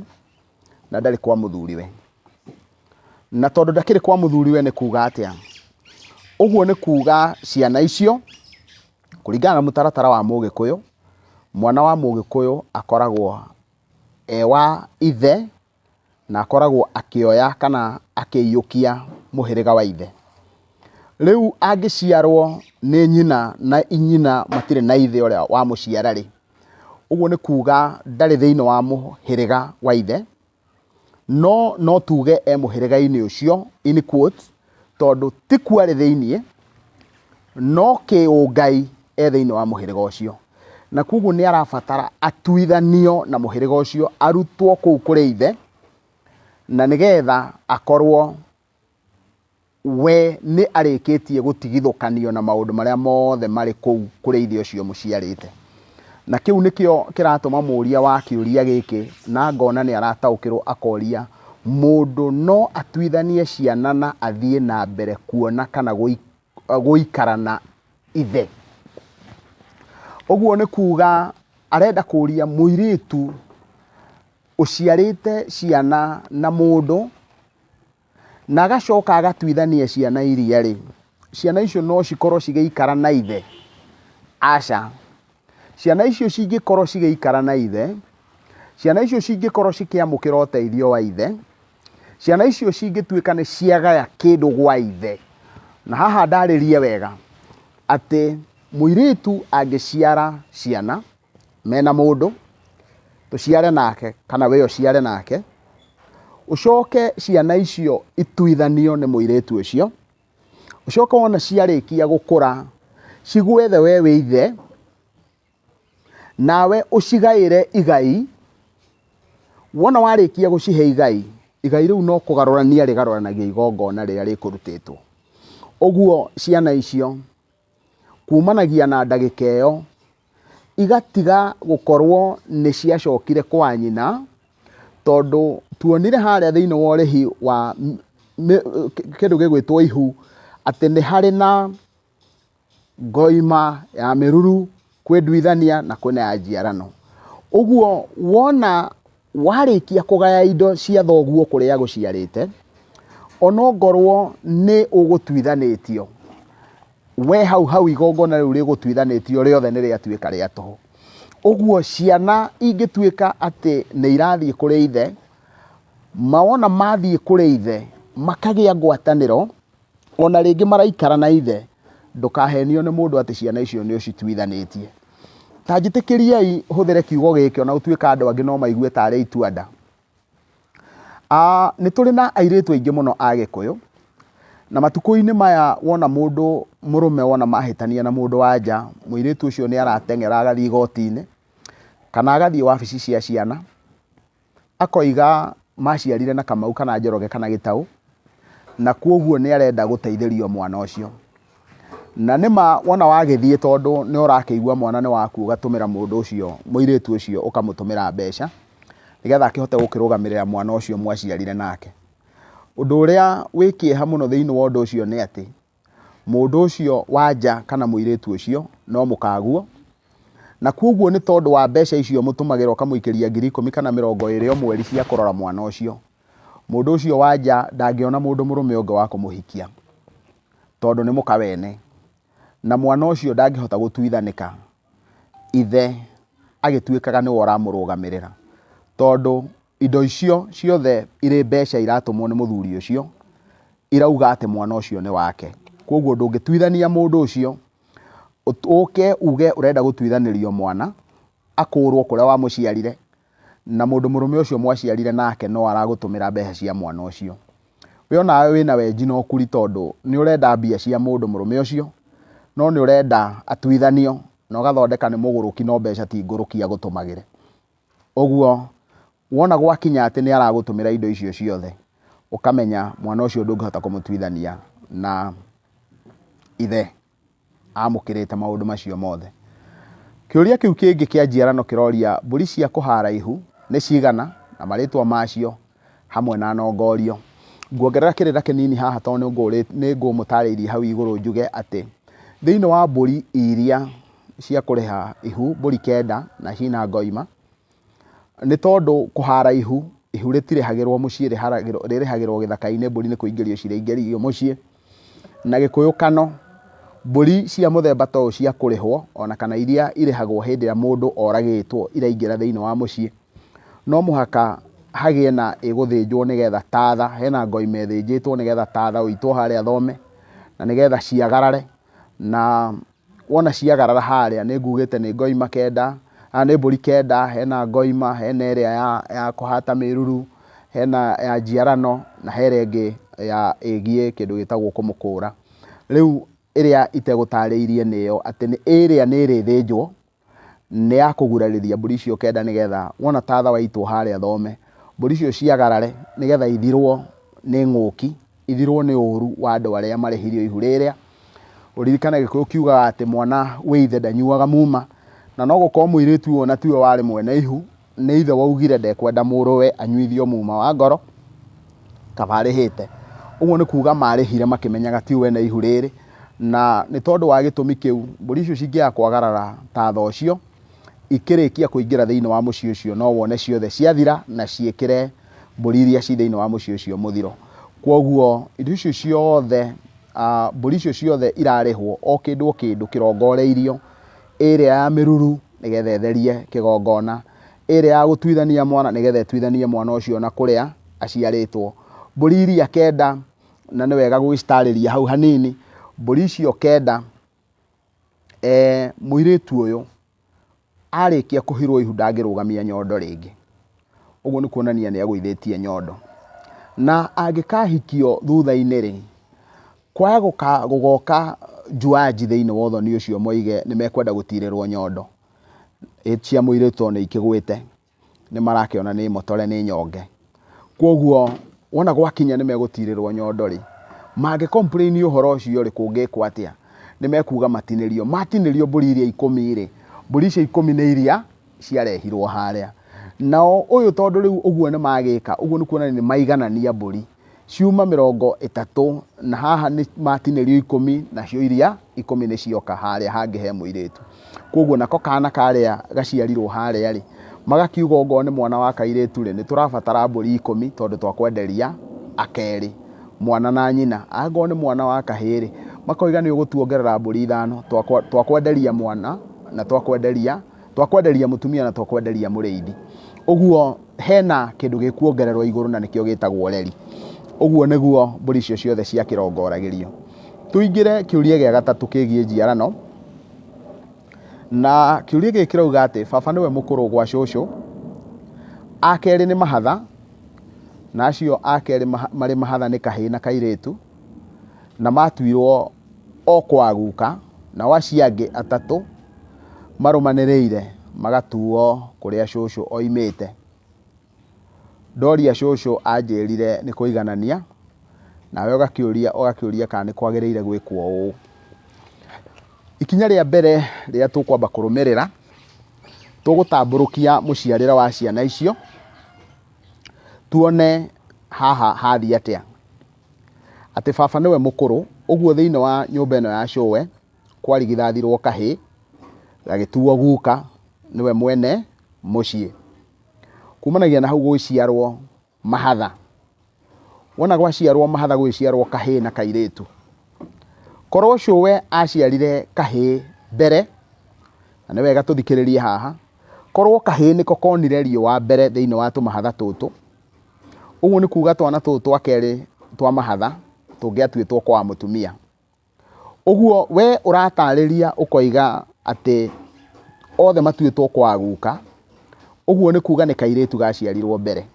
S1: na ndarĩ kwa mũthuriwe. Na tondũ ndakĩrĩ kwa mũthuriwe nĩ kuga atĩa? Ũguo nĩ kuga ciana icio, kũringana na mũtaratara wa mũgĩkũyũ, mwana wa mũgĩkũyũ akoragwo e wa ithe na akoragwo akĩoya kana akĩiyũkia mũhĩrĩga wa ithe. Rĩu angĩciarwo nĩ nyina na nyina matirĩ na ithe ũrĩa wamũciara rĩ, ũguo nĩ kuga ndarĩ thĩinĩ wa mũhĩrĩga wa ithe, no no tuge e mũhĩrĩga-inĩ ũcio in quotes, tondũ ti kuo arĩ thĩiniĩ, no kĩũngai e thĩinĩ wa mũhĩrĩga ũcio. Na koguo nĩ arabatara atuithanio na mũhĩrĩga ũcio, arutwo kũu kũrĩ ithe, na nĩgetha akorwo we nĩ arĩkĩtie gũtigithũkanio na maũndũ marĩa mothe marĩ kũu kũrĩ ithe ũcio mũciarĩte. Na kĩu nĩkĩo kĩratũma mũũria wa kĩũria gĩkĩ na ngona nĩ arataũkĩrwo akoria mũndũ no atuithanie ciana na athiĩ na mbere kuona kana gũikara na ithe. Ũguo nĩ kuga arenda kũria mũirĩtu ũciarĩte ciana na mũndũ Na agacoka agatuithania ciana iria-rĩ, ciana icio no cikorwo cigĩikara na ithe? Aca. Ciana icio cingĩkorwo cigĩikara na ithe, ciana icio cingĩkorwo cikĩamũkĩra ũteithio wa ithe, ciana icio cingĩtuĩka nĩ ciagaya kĩndũ gwa ithe, na haha ndarĩrie wega, atĩ mũirĩtu angĩciara ciana, mena mũndũ, tũciare nake kana we ũciare nake, ũcoke ciana icio ituithanio nĩ mũirĩtu ũcio, ũcoke wona ciarĩkia gũkũra, cigwethe we wĩ ithe, nawe ũcigaĩre igai, wona warĩkia gũcihe igai, igai rĩu no kũgarũrania rĩgarũranagia igongona rĩrĩa rĩkũrutĩtwo. Ũguo ciana icio kumanagia na ndagĩka ĩyo, igatiga gũkorwo nĩ ciacokire kwa nyina, tondũ tuonire harĩa thĩinĩ wa ũrĩhi wa kĩndũ gĩgwĩtwo ihu, atĩ nĩ harĩ na ngoima ya mĩruru, kwĩ nduithania na kwĩna ya njiarano. Ũguo wona warĩkia kũgaya indo cia thoguo kũrĩa agũciarĩte, onongorwo nĩ ũgũtuithanĩtio, we hau hau igongona rĩu rĩgũtuithanĩtio rĩothe nĩ rĩatuĩka rĩa tũhũ. Ũguo ciana ingĩtuĩka atĩ nĩ irathiĩ kũrĩ ithe, mawona mathiĩ kũrĩ ithe, makagĩa ngwatanĩro, ona rĩngĩ maraikara na ithe, ndũkahenio nĩ mũndũ atĩ ciana icio nĩ ũcituithanĩtie. Ta njĩtĩkĩriai hũthĩre kiugo gĩkĩ ona gũtuĩka andũ angĩ no maigue tarĩ itua-nda. Nĩ tũrĩ na airĩtu aingĩ mũno a Gĩkũyũ, na matukũ-inĩ maya wona mũndũ mũrũme wona mahĩtania na mũndũ wa nja, mũirĩtu ũcio nĩ arateng'era agathiĩ igoti-inĩ, kana agathiĩ wabici cia ciana, akoiga maciarire na Kamau kana Njoroge kana Gĩtaũ, na kwoguo nĩ arenda gũteithĩrio mwana ũcio. Na nĩ ma wona wagĩthiĩ tondũ nĩ ũrakĩigua mwana nĩ waku ũgatũmĩra mũndũ ũcio, mũirĩtu ũcio ũkamũtũmĩra mbeca, nĩgetha akĩhote gũkĩrũgamĩrĩra mwana ũcio mwaciarire nake. Ũndũ ũrĩa wĩ kĩeha mũno thĩinĩ wa ũndũ ũcio nĩ atĩ, mũndũ ũcio wa nja kana mũirĩtu ũcio no mũkaguo, na kwoguo nĩ tondũ wa mbeca icio ũmũtũmagĩra ũkamũikĩria 10,000 kana 20 o mweri cia kũrora mwana ũcio, mũndũ ũcio wa nja ndangĩona mũndũ mũrũme ũngĩ wa kũmũhikia, tondũ nĩ mũka wene, na mwana ũcio ndangĩhota gũtuithanĩka ithe agĩtuĩkaga nĩwe ũramũrũgamĩrĩra, tondũ indo icio ciothe irĩ mbeca iratũmwo nĩ mũthuri ũcio, irauga atĩ mwana ũcio nĩ wake. Koguo ndũngĩtuithania mũndũ ũcio, ũke uge ũrenda gũtuithanĩrio mwana, akũrwo kũrĩa wamũciarire, na mũndũ mũrũme ũcio mwaciarire nake no aragũtũmĩra mbeca cia mwana ũcio. We onawe wĩna wenji na ũkuri tondũ nĩ ũrenda mbia cia mũndũ mũrũme ũcio, no nĩ ũrenda atuithanio na ũgathondeka nĩ mũgũrũki no mbeca ti ngũrũki agũtũmagĩre. Ũguo wona gwakinya atĩ nĩ aragũtũmĩra indo icio ciothe, ũkamenya mwana ũcio ndũngĩhota kũmũtuithania na ithe amũkĩrĩte maũndũ macio mothe. Kĩũria kĩu kĩngĩ kĩa njiarano kĩroria mbũri cia kũhara ihu nĩ cigana na marĩtwa macio hamwe na nongorio. Nguongerera kĩrĩra kĩnini haha tondũ nĩ ngũmũtarĩirie hau igũrũ njuge atĩ thĩinĩ wa mbũri iria cia kũrĩha ihu, mbũri kenda na cina ngoima, nĩ tondũ kũhara ihu, ihu rĩtirĩhagĩrwo mũciĩ rĩrĩhagĩrwo gĩthaka-inĩ, mbũri nĩ kũingĩrio ciraingĩrio mũciĩ. Na Gĩkũyũ kano, mbũri cia mũthemba ta ũyũ cia kũrĩhwo ona kana iria irĩhagwo hĩndĩ ĩrĩa mũndũ oragĩtwo iraingĩra thĩinĩ wa mũciĩ, no mũhaka hagĩe na ĩgũthĩnjwo nĩgetha tatha, hena ngoima ĩthĩnjĩtwo nĩgetha tatha ũitwo harĩa thome, na nĩgetha ciagarare. Na wona ciagarara harĩa nĩ ngugĩte nĩ ngoima kenda, nĩ mbũri kenda, hena ngoima, hena ĩrĩa ya kũhata mĩruru, hena ya njiarano na hena ĩngĩ ya ĩgiĩ kĩndũ gĩtagwo kũmũkũra. Rĩu ĩrĩa itegũtarĩirie nĩ ĩyo atĩ ĩrĩa nĩ ĩrĩthĩnjwo, nĩ ya kũgurarĩria mbũri icio kenda nĩgetha wona tatha waitwo harĩa thome, mbũri icio ciagarare nĩgetha ithirwo nĩ ng'ũki, ithirwo nĩ ũru wa andũ arĩa marĩhirio ihu rĩrĩa. Ũririkane Gĩkũyũ kiugaga atĩ mwana wĩ ithe ndanyuaga muma, na no gũkorwo mũirĩtu ũyũ ona tiwe warĩ mwene ihu, nĩ ithe waugire ndekwenda mũrũwe anyuithio muma wa ngoro, kaba arĩhĩte. Ũguo nĩ kuga marĩhire makĩmenyaga ti wene ihu rĩrĩ, na nĩ tondũ wa gĩtũmi kĩu mbũri icio cingĩaga kwagarara tatha ũcio, ikĩrĩkia kũingĩra thĩinĩ wa mũciĩ ũcio no wone ciothe ciathira na ciĩkĩre mbũri iria ci thĩinĩ wa mũciĩ ũcio mũthiro. Kwoguo indo icio ciothe, mbũri icio ciothe irarĩhwo o kĩndũ o kĩndũ kĩrongoreirio, ĩrĩa ya mĩruru nĩgetha ĩtherie kĩgongona, ĩrĩa ya gũtuithania mwana nĩgetha ĩtuithanie mwana ũcio na kũrĩa aciarĩtwo. Mbũri iria kenda, na nĩ wega gũgĩcitarĩria hau hanini, mbũri icio kenda, mũirĩtu ũyũ arĩkia kũhirwo ihu ndangĩrũgamia nyondo rĩngĩ. Ũguo nĩ kuonania nĩ agũithĩtie nyondo. Na angĩkahikio thutha-inĩ rĩ, kwaya gũgoka njuanji thĩinĩ wa ũthoni ũcio moige nĩ mekwenda gũtirĩrwo nyondo. Cia mũirĩtu tondũ nĩ ikĩgwĩte, nĩ marakĩona nĩ motore nĩ nyonge. Kwoguo wona gwakinya nĩ megũtirĩrwo nyondo rĩ, mangĩ complain ũhoro ũcio rĩ, kũngĩkwo atĩa? Nĩ mekuga matinĩrio. Matinĩrio mbũri iria ikũmi rĩ, mbũri icio ikũmi nĩ iria ciarehirwo harĩa. Nao ũyũ tondũ rĩu ũguo nĩ magĩka, ũguo nĩ kuonania nĩ maiganania mbũri. Ciuma 30 na haha nĩ matinĩrio ikũmi, nacio iria ikũmi nĩ cioka harĩa hangĩ he mũirĩtu. Kwoguo nako kana karĩa gaciarirwo harĩa rĩ, magakiuga ongorwo nĩ mwana wa kairĩtu rĩ, nĩ tũrabatara mbũri ikũmi tondũ twakwenderia akerĩ, mwana na nyina. Angorwo nĩ mwana wa kahĩĩ rĩ, makoiga nĩ ũgũtuongerera mbũri ithano, twakwenderia mwana na twakwenderia mũtumia na twakwenderia mũrĩithi. Ũguo hena kĩndũ gĩkuongererwo igũrũ na nĩkĩo gĩtagwo reri. Ũguo nĩguo mbũri icio ciothe ciakĩrongoragĩrio. Tũingĩre kĩũria gĩa gatatũ kĩgiĩ njiarano. Na kĩũria gĩkĩ kĩrauga atĩ baba nĩwe mũkũrũ gwa cũcũ, a kerĩ nĩ mahatha, na acio a kerĩ marĩ mahatha nĩ kahĩĩ na kairĩtu, na matuirwo o kwa guka, nao acio angĩ atatũ marũmanĩrĩire magatuo kũrĩa cũcũ oimĩte. Ndoria cũcũ anjĩrire nĩ kũiganania, nawe ũgakĩũria kana nĩ kwagĩrĩire gwĩkwo ũũ. Ikinya rĩa mbere rĩrĩa tũkwamba kũrũmĩrĩra, tũgũtambũrũkia mũciarĩre wa ciana icio, tuone haha hathiĩ atĩa. Atĩ baba nĩwe mũkũrũ, ũguo thĩinĩ wa nyũmba ĩno ya cũwe, kwarigithathirwo kahĩĩ, gagĩtuo guka, nĩwe mwene mũciĩ. Kumanagia na hau gũgĩciarwo mahatha. Wona gwaciarwo mahatha gũgĩciarwo kahĩĩ na kairĩtu. Korwo cũwe aciarire kahĩĩ mbere, na nĩ wega tũthikĩrĩrie haha, korwo kahĩĩ nĩko konire riũa mbere thĩinĩ wa tũmahatha tũtũ, ũguo nĩ kuga twana tũtũ twa kerĩ twa mahatha tũngĩatuĩtwo kwa mũtumia. Ũguo we ũratarĩria ũkoiga atĩ othe matuĩtwo kwa guka, ũguo nĩ kuga nĩ kairĩtu gaciarirwo mbere.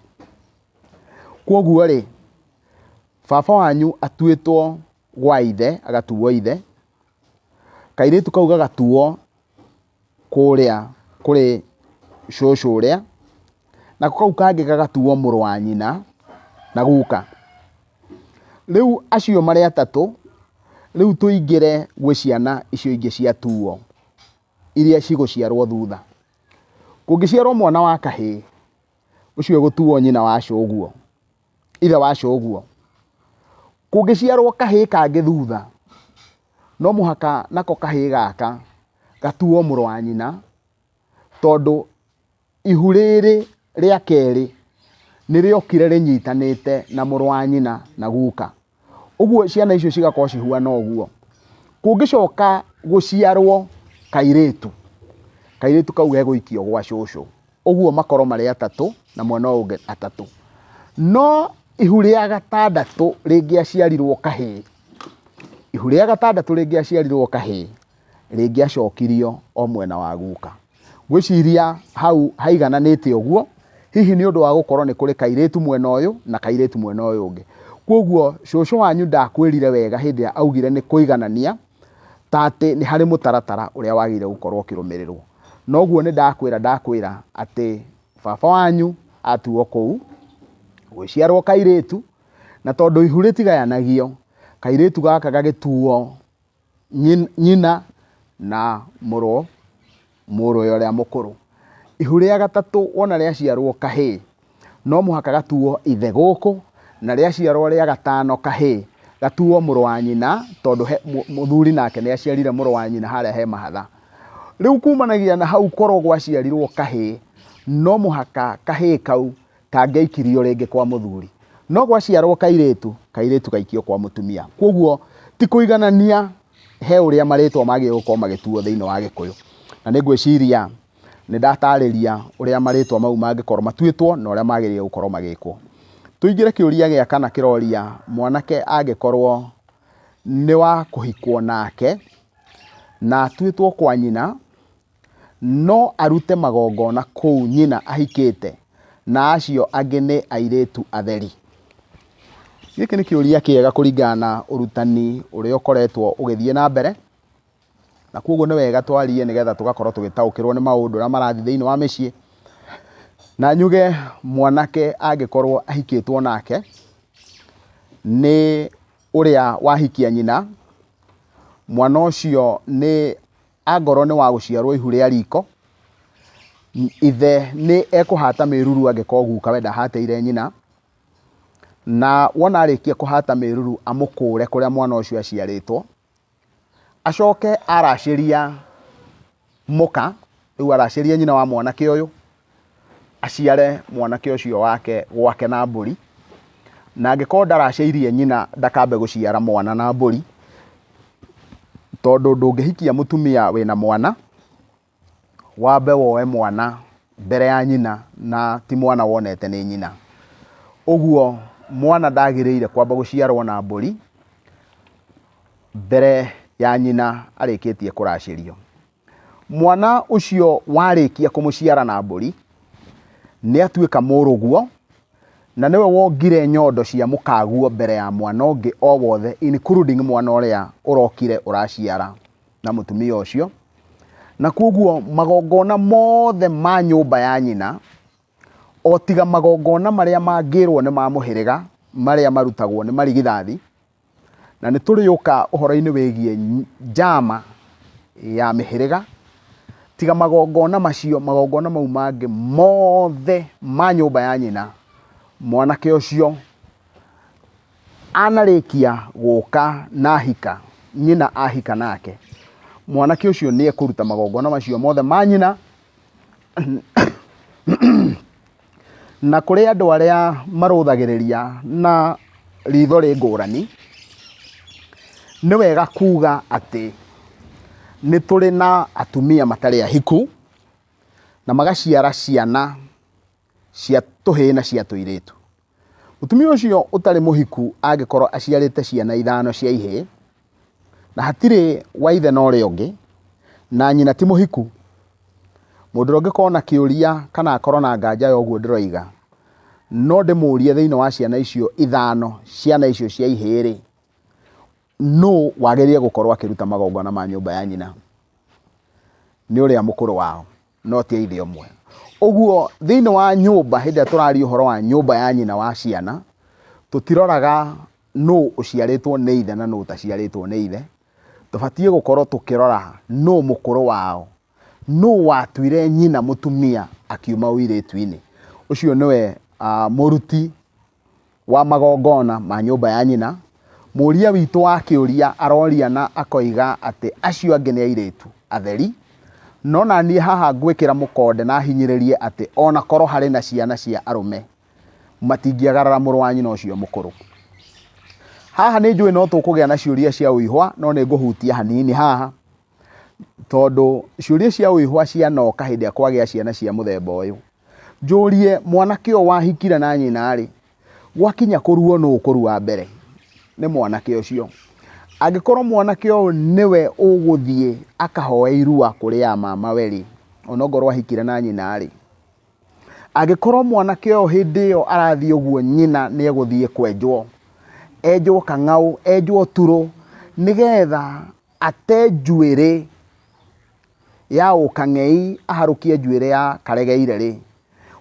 S1: Kwoguo rĩ, baba wanyu atuĩtwo gwa ithe, agatuo ithe, kairĩtu kau gagatuo kũrĩa kũrĩ cũcũ ũrĩa, nako kau kangĩ gagatuo mũrũ wa nyina na guka. Rĩu acio marĩ atatũ, Rĩu tũingĩre gwĩ ciana icio ingĩ ciatuo iria cigũciarwo thutha. Kũngĩciarwo mwana wa kahĩĩ, ũcio ũgũtuo nyina wa cũguo, ithe wa cũguo. Kũngĩciarwo kahĩĩ kangĩ thutha, no mũhaka nako kahĩĩ gaka gatuo mũrũ wa nyina, tondũ ihu rĩrĩ rĩa kerĩ nĩ rĩokire rĩnyitanĩte na mũrũ wa nyina na guka. Ũguo ciana icio cigakorwo cihuana ũguo. Kũngĩcoka gũciarwo kairĩtu, kairĩtu kau gegũikio gwa cũcũ. Ũguo makorwo marĩ atatũ na mwena ũyũ ũngĩ atatũ. No ihu rĩa gatandatũ rĩngĩaciarirwo kahĩĩ, ihu rĩa gatandatũ rĩngĩaciarirwo kahĩĩ, rĩngĩacokirio o mwena wa guka. Ngwĩciria hau haigananĩte ũguo, hihi nĩ ũndũ wa gũkorwo nĩ kũrĩ kairĩtu mwena ũyũ na kairĩtu mwena ũyũ ũngĩ. Kwoguo cũcũ wanyu ndakwĩrire wega hĩndĩ ĩrĩa augire nĩ kũiganania, ta atĩ nĩ harĩ mũtaratara ũrĩa wagĩrĩire gũkorwo ũkĩrũmĩrĩrwo. Noguo nĩ ndakwĩra ndakwĩra atĩ baba wanyu atuo kũu, gũgĩciarwo kairĩtu, na tondũ ihu rĩtigayanagio, kairĩtu gaka gagĩtuo nyina na mũrũ mũrũwe ũrĩa mũkũrũ. Ihu rĩa gatatũ wona rĩaciarwo kahĩĩ, no mũhaka gatuo ithe gũkũ, na rĩaciarwo rĩa gatano kahĩĩ, gatuo mũrũ wa nyina tondũ he mũthuri nake nĩ aciarire mũrũ wa nyina harĩa he mahatha. Rĩu kumanagia na hau korwo gwaciarirwo kahĩĩ, no mũhaka kahĩĩ kau kangĩaikirio rĩngĩ kwa mũthuri. No gwaciarwo kairĩtu, kairĩtu gaikio kwa mũtumia. Kwoguo ti kũiganania he ũrĩa marĩtwa magĩrĩirwo gũkorwo magĩtuo thĩinĩ wa Gĩkũyũ. Na nĩ ngwĩciria nĩ ndatarĩria ũrĩa marĩtwa mau mangĩkorwo matuĩtwo na ũrĩa magĩrĩire gũkorwo magĩkwo. Tũingĩre kĩũria gĩa kana kĩroria mwanake angĩkorwo nĩ wa kũhikwo nake na atuĩtwo kwa nyina, No arute magongona kũu nyina ahikĩte na acio angĩ nĩ airĩtu atheri? Gĩkĩ nĩ kĩũria kĩega kũringana na ũrutani ũrĩa ũkoretwo ũgĩthiĩ na mbere, na koguo nĩ wega twarie nĩgetha tũgakorwo tũgĩtaũkĩrwo nĩ maũndũ ũrĩa marathiĩ thĩinĩ wa mĩciĩ. Na njuge mwanake angĩkorwo ahikĩtwo nake, nĩ ũrĩa wahikia nyina, mwana ũcio nĩ Angorwo nĩ wa gũciarwo ihu rĩa riko, ithe nĩ ekũhata mĩruru angĩkorwo gukawe ndahatĩire nyina, na wona arĩkia kũhata mĩruru amũkũre kũrĩa mwana ũcio aciarĩtwo, acoke aracĩria mũka, rĩu aracĩria nyina wa mwanake ũyũ, aciare mwanake ũcio wake gwake na mbũri, na angĩkorwo ndaracĩirie nyina ndakambe gũciara mwana na mbũri, tondũ ndũngĩhikia mũtumia wĩna mwana, wambe woe mwana mbere ya nyina na ti mwana wonete nĩ nyina. Ũguo mwana ndagĩrĩire kwamba gũciarwo na mbũri mbere ya nyina arĩkĩtie kũracĩrio. Mwana ũcio warĩkia kũmũciara na mbũri, nĩ atuĩka mũrũguo, na nĩwe wongire nyondo cia mũkaguo mbere ya mwana ũngĩ o wothe including mwana ũrĩa ũrokire ũraciara na mũtumia ũcio. Na koguo magongona mothe ma nyũmba ya nyina, o tiga magongona marĩa mangĩrwo nĩ ma mũhĩrĩga, marĩa marutagwo nĩ marigithathi, Na nĩ tũrĩũka ũhoro-inĩ wĩgiĩ njama ya mĩhĩrĩga, tiga magongona macio, magongona mau mangĩ mothe ma nyũmba ya nyina, mwanake ũcio anarĩkia gũka na ahika, nyina ahika nake, mwanake ũcio nĩ ekũruta magongona macio mothe ma nyina. Na kũrĩ andũ arĩa marũthagĩrĩria na ritho rĩ ngũrani, nĩ wega kuga atĩ nĩ tũrĩ na atumia matarĩ ahiku, na magaciara ciana cia tũhĩĩ na cia tũirĩtu. Mũtumia ũcio ũtarĩ mũhiku angĩkorwo aciarĩte ciana ithano cia ihĩĩ, na hatirĩ wa ithe na ũrĩa ũngĩ, na nyina ti mũhiku, mũndũ ũrĩa ũngĩkorwo na kĩũria kana akorwo na nganja ya ũguo ndĩroiga, no ndĩmũrie thĩinĩ wa ciana icio ithano, ciana icio cia ihĩĩ rĩ, nũ wagĩrĩire gũkorwo akĩruta magongona ma nyũmba ya nyina? Nĩ ũrĩa mũkũrũ wao. No ti a ithe ũmwe. Ũguo thĩinĩ wa nyũmba hĩndĩ ĩrĩa tũraria ũhoro wa nyũmba ya nyina wa ciana, tũtiroraga nũ ũciarĩtwo nĩ ithe na nũ ũtaciarĩtwo nĩ ithe, tũbatiĩ gũkorwo tũkĩrora nũ mũkũrũ wao, nũ watuire nyina mũtumia akiuma ũirĩtu-inĩ. Ũcio nĩwe mũruti wa magongona ma nyũmba ya nyina. Mũria witũ wa kĩũria aroria na akoiga atĩ acio angĩ nĩ airĩtu atheri, no naniĩ haha ngwĩkĩra mũkonde na hinyĩrĩrie atĩ ona korwo harĩ na ciana cia arũme matingĩagarara mũrũ wa nyina ũcio mũkũrũ. Haha nĩ njũĩ no tũkũgĩa na ciũria cia ũihwa, no nĩ ngũhutia hanini haha, tondũ ciũria cia ũihwa cianoka hĩndĩ ĩrĩa kwagĩa ciana cia mũthemba ũyũ. Njũrie mwanake ũyũ wahikire na nyina-rĩ, gwakinya kũruo nũ ũkũrua mbere? Nĩ mwanake ũcio. Angĩkorwo mwanake ũyũ nĩwe ũgũthiĩ akahoe irua kũrĩ a mamawe-rĩ, onokorwo ahikire na nyina-rĩ, angĩkorwo mwanake ũyũ hĩndĩ ĩyo arathiĩ ũguo nyina nĩ egũthiĩ kwenjwo, enjwo kang'aũ, enjwo turũ, nĩgetha ate njuĩrĩ ya ũkang'ei aharũkie njuĩrĩ ya karegeire rĩ,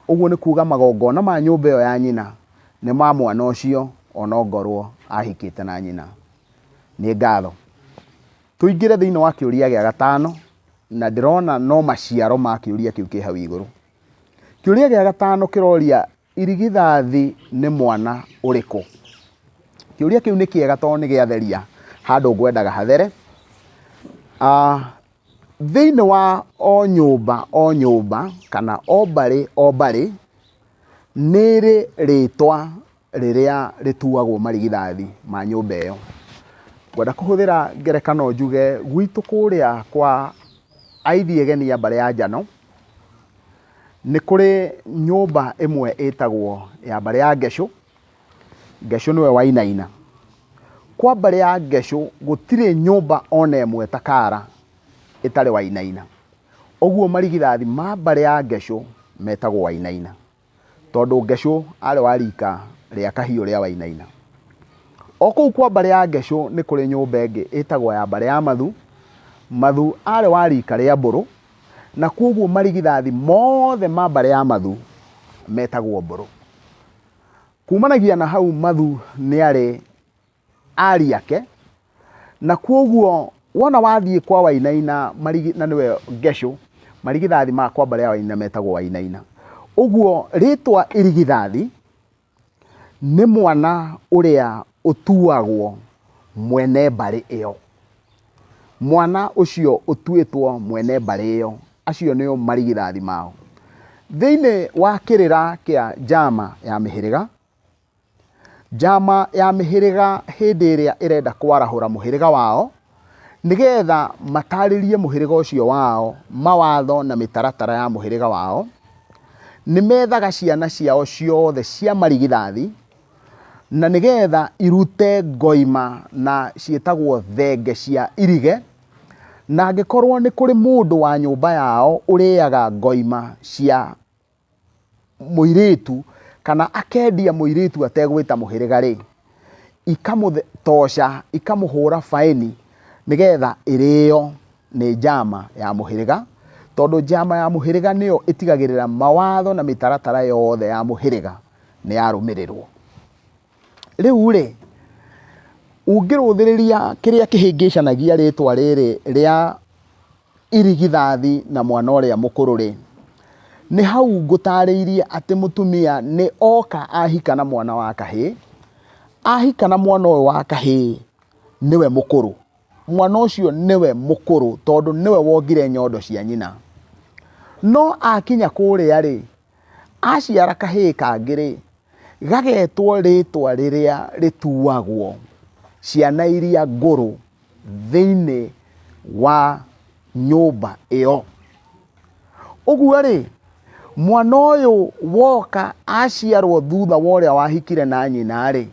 S1: ũguo nĩ kuga magongona ma nyũmba ĩyo ya nyina nĩ ma mwana ũcio onongorwo ahikĩte na nyina. Nĩ ngatho. Tũingĩre thĩinĩ wa kĩũria gĩa gatano, na ndĩrona no maciaro ma kĩũria kĩu kĩ hau igũrũ. Kĩũria gĩa gatano kĩroria irigithathi nĩ mwana ũrĩkũ? Kĩũria kĩu nĩ kĩega tondũ nĩ gĩatheria handũ ngwendaga hathere. Thĩinĩ wa o nyũmba o nyũmba kana o mbarĩ o mbarĩ, nĩ ĩrĩ rĩtwa rĩrĩa rĩtuagwo marigithathi ma nyũmba ĩyo. Ngwenda kũhũthĩra ngerekano njuge gwitũ kũrĩa kwa Aithiegeni a mbarĩ ya Njano, nĩ kũrĩ nyũmba ĩmwe ĩtagwo ya mbarĩ ya Ngecũ, Ngecũ nĩwe Wainaina. Kwa mbarĩ ya Ngecũ gũtirĩ nyũmba ona ĩmwe ta Kara ĩtarĩ Wainaina. Ũguo marigithathi ma mbarĩ ya Ngecũ metagwo Wainaina, tondũ Ngecũ arĩ wa rika rĩa Kahiũ rĩa Wainaina. O kũu kwa mbarĩ ya Ngecũ nĩ kũrĩ nyũmba ĩngĩ ĩtagwo ya mbarĩ ya Mathu. Mathu arĩ wa rika rĩa Mbũrũ, na kwoguo marigithathi mothe ma mbarĩ ya Mathu metagwo Mbũrũ. Kumanagia na hau Mathu nĩ arĩ ariũ ake, na kwoguo wona wathiĩ kwa Wainaina na nĩwe Ngecũ, marigithathi ma kwa mbarĩ ya Wainaina metagwo Wainaina. Ũguo rĩtwa irigithathi nĩ mwana ũrĩa ũtuagwo mwene mbarĩ ĩyo. Mwana ũcio ũtuĩtwo mwene mbarĩ ĩyo, acio nĩo marigithathi mao. Thĩinĩ wa kĩrĩra kĩa njama ya mĩhĩrĩga, njama ya mĩhĩrĩga hĩndĩ ĩrĩa ĩrenda kwarahũra mũhĩrĩga wao, nĩgetha matarĩrie mũhĩrĩga ũcio wao mawatho na mĩtaratara ya mũhĩrĩga wao, nĩ methaga ciana ciao ciothe cia marigithathi, na nĩgetha irute ngoima na ciĩtagwo thenge cia irige, na angĩkorwo nĩ kũrĩ mũndũ wa nyũmba yao ũrĩaga ngoima cia mũirĩtu kana akendia mũirĩtu ategwĩta mũhĩrĩga rĩ, ikamũtoca, ikamũhũra baĩni nĩgetha ĩrĩo nĩ njama ya mũhĩrĩga, tondũ njama ya mũhĩrĩga nĩyo ĩtigagĩrĩra mawatho na mĩtaratara yothe ya mũhĩrĩga nĩ yarũmĩrĩrwo. Rĩu rĩ, ũngĩrũthĩrĩria kĩrĩa kĩhĩngĩcanagia rĩtwa rĩrĩ rĩa irigithathi na mwana ũrĩa mũkũrũ rĩ, nĩ hau ngũtarĩirie atĩ mũtumia nĩ oka ahika na mwana wa kahĩĩ, ahika na mwana ũyũ wa kahĩĩ nĩwe mũkũrũ. Mwana ũcio nĩwe mũkũrũ tondũ nĩwe wongire nyondo cia nyina. No akinya kũrĩa rĩ, aciara kahĩĩ kangĩ rĩ, gagetwo rĩtwa rĩrĩa rĩtuagwo ciana iria ngũrũ thĩinĩ wa nyũmba ĩyo. Ũguo rĩ, mwana ũyũ woka aciarwo thutha wa ũrĩa wahikire na nyina rĩ,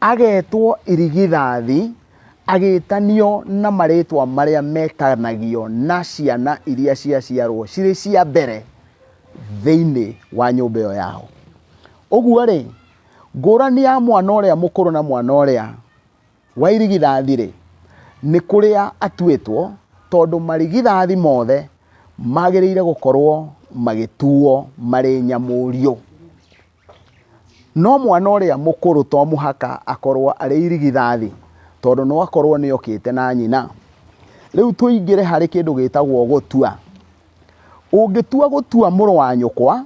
S1: agetwo irigithathi, agĩtanio na marĩtwa marĩa metanagio na ciana iria ciaciarwo cirĩ cia mbere thĩinĩ wa nyũmba ĩyo yao. Ũguo rĩ, ngũrani ya mwana ũrĩa mũkũrũ na mwana ũrĩa wa irigithathi-rĩ, nĩ kũrĩa atuĩtwo, tondũ marigithathi mothe magĩrĩire gũkorwo magĩtuo marĩ nyamũriũ. No mwana ũrĩa mũkũrũ to mũhaka akorwo arĩ irigithathi, tondũ no akorwo nĩ okĩte na nyina. Rĩu tũingĩre harĩ kĩndũ gĩtagwo gũtua. Ũngĩtua gũtua mũrũ wa nyũkwa,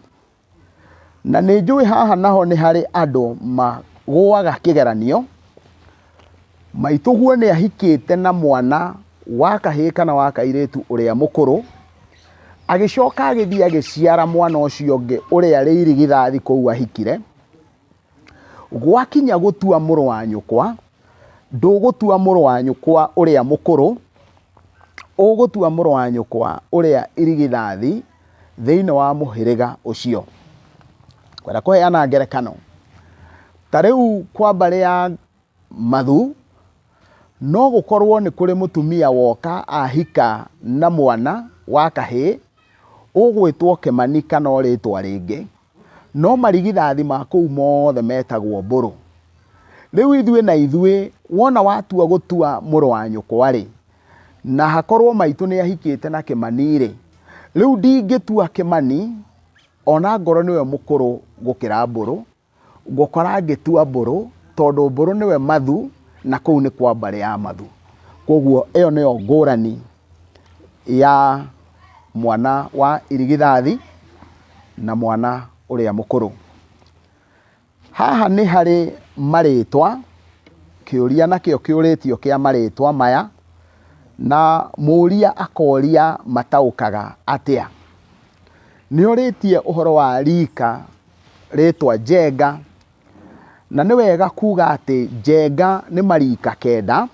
S1: na nĩ njũĩ haha naho nĩ harĩ andũ magũaga kĩgeranio, maitũguo nĩ ahikĩte na mwana wa kahĩĩ kana wa kairĩtu ũrĩa mũkũrũ, agĩcoka agĩthiĩ agĩciara mwana ũcio ũngĩ ũrĩa arĩ irigithathi kũu ahikire, gwakinya gũtua mũrũ wa nyũkwa, ndũgũtua mũrũ wa nyũkwa ũrĩa mũkũrũ, ũgũtua mũrũ wa nyũkwa ũrĩa irigithathi thĩinĩ wa mũhĩrĩga ũcio. Ngwenda kũheana ngerekano, ta rĩu kwa mbarĩ ya Mathu, no gũkorwo nĩ kũrĩ mũtumia woka ahika na mwana wa kahĩĩ, ũgwĩtwo Kĩmani kana o rĩtwa rĩngĩ, no marigithathi ma kũu mothe metagwo Mbũrũ. Rĩu ithuĩ na ithuĩ wona watua gũtua mũrũ wa nyũkwa-rĩ, na hakorwo maitũ nĩ ahikĩte na Kĩmani-rĩ, rĩu ndingĩtua Kĩmani ona ngorwo nĩwe mũkũrũ gũkĩra Mbũrũ, ngũkora ngĩtua Mbũrũ tondũ Mbũrũ nĩwe Mathu na kũu nĩ kwa mbarĩ ya Mathu. Koguo ĩyo nĩyo ngũrani ya mwana wa irigithathi na mwana ũrĩa mũkũrũ. Haha nĩ harĩ marĩtwa, kĩũria nakĩo kĩũrĩtio kĩa marĩtwa maya, na mũria akoria mataũkaga atĩa. Nĩ orĩtie ũhoro wa rika rĩtwa Njenga, na nĩ wega kuga atĩ Njenga nĩ marika kenda,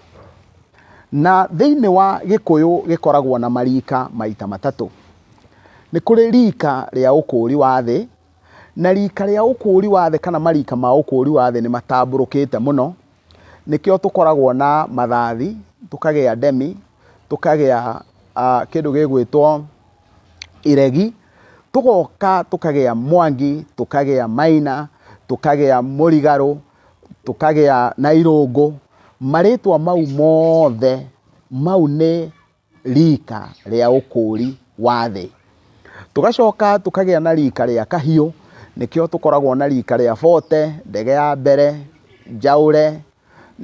S1: na thĩinĩ wa Gĩkũyũ gĩkoragwo na marika maita matatũ. Nĩ kũrĩ rika rĩa ũkũri wa thĩ, Na rika rĩa ũkũũri wa thĩ kana marika ma ũkũũri wa thĩ nĩ matambũrũkĩte mũno, nĩkĩo tũkoragwo na mathathi, tũkagĩa ndemi, tũkagĩa kĩndũ gĩgwĩtwo iregi, tũgoka tũkagĩa mwangi, tũkagĩa maina, tũkagĩa mũrigarũ, tũkagĩa na irũngũ. Marĩtwa mau mothe, mau nĩ rika rĩa ũkũũri wa thĩ. Tũgacoka tũkagĩa na rika rĩa kahiũ, nĩkĩo tũkoragwo na rika rĩa bote, ndege ya mbere, njaũre,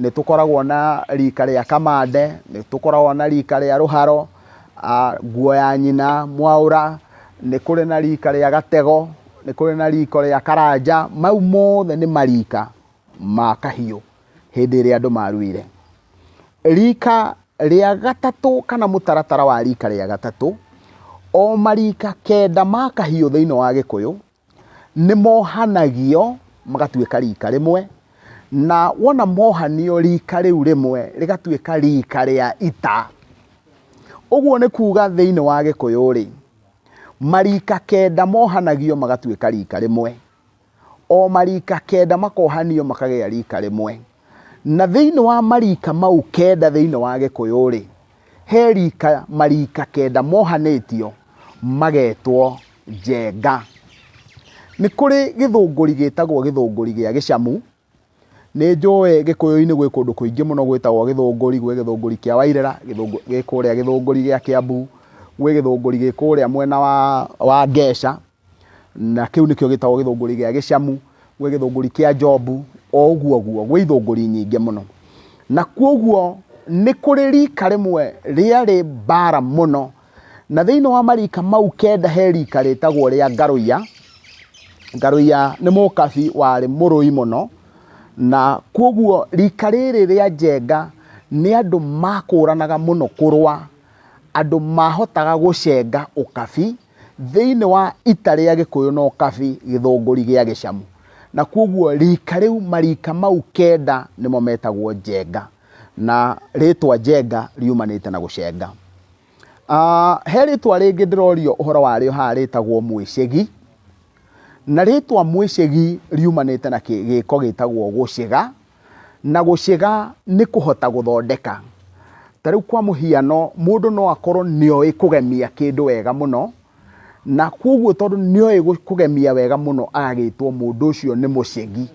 S1: nĩ tũkoragwo na rika rĩa kamande, nĩ tũkoragwo na rika rĩa rũharo, nguo ya nyina, mwaũra, nĩ kũrĩ na rika rĩa gatego, nĩ kũrĩ na rika rĩa karanja, mau mothe nĩ marika ma kahiũ hĩndĩ ĩrĩa andũ maruire. Rika rĩa gatatũ kana mũtaratara wa rika rĩa gatatũ, o marika kenda ma kahiũ thĩinĩ wa Gĩkũyũ, nĩ mohanagio magatuĩka rika rĩmwe, na wona mohanio rika rĩu rĩmwe rĩgatuĩka rika rĩa ita. Ũguo nĩ kuga thĩinĩ wa Gĩkũyũ rĩ, marika kenda mohanagio magatuĩka rika rĩmwe. O marika kenda makohanio makagĩa rika rĩmwe. Na thĩinĩ wa marika mau kenda thĩinĩ wa Gĩkũyũ-rĩ, he rika marika kenda mohanĩtio magetwo njenga. Nĩ kũrĩ gĩthũngũri gĩtagwo gĩthũngũri gĩa gĩcamu. Nĩ njũĩ Gĩkũyũ-inĩ gwĩ kũndũ kũingĩ mũno gwĩtagwo gĩthũngũri, gwĩ gĩthũngũri kĩa Wairera, gĩ kũrĩa gĩthũngũri gĩa Kĩambu, gwĩ gĩthũngũri gĩ kũrĩa mwena wa Ngeca. Na kĩu nĩkĩo gĩtagwo gĩthũngũri gĩa gĩcamu, gwĩ gĩthũngũri kĩa Njobu, o ũguo ũguo, gwĩ ithũngũri nyingĩ mũno. Na kwoguo nĩ kũrĩ rika rĩmwe rĩarĩ mbara mũno, na thĩinĩ wa marika mau kenda he rika rĩtagwo rĩa Ngarũiya. Ngarũiya nĩ mũkabi warĩ mũrũi mũno, na kwoguo rika rĩrĩ rĩa Njenga nĩ andũ makũranaga mũno kũrũa, andũ mahotaga gũcenga ũkabi, Thĩinĩ wa ita rĩa Gĩkũyũ na Ũkabi gĩthũngũri gĩa gĩcamu. Na kwoguo rika rĩu marika mau kenda nĩmo metagwo njenga. Na rĩtwa njenga riumanĩte na gũcenga. He rĩtwa rĩngĩ ndĩrorio ũhoro warĩo haha rĩtagwo mwĩcĩgi. Na rĩtwa mwĩcĩgi riumanĩte na gĩko gĩtagwo gũcĩga. Na gũcĩga nĩ kũhota gũthondeka. Ta rĩu kwa mũhiano mũndũ no akorwo nĩ oĩ kũgemia kĩndũ wega mũno, na kwoguo tondũ nĩ oĩ kũgemia wega mũno agagĩtwo mũndũ ũcio nĩ mũcĩgi.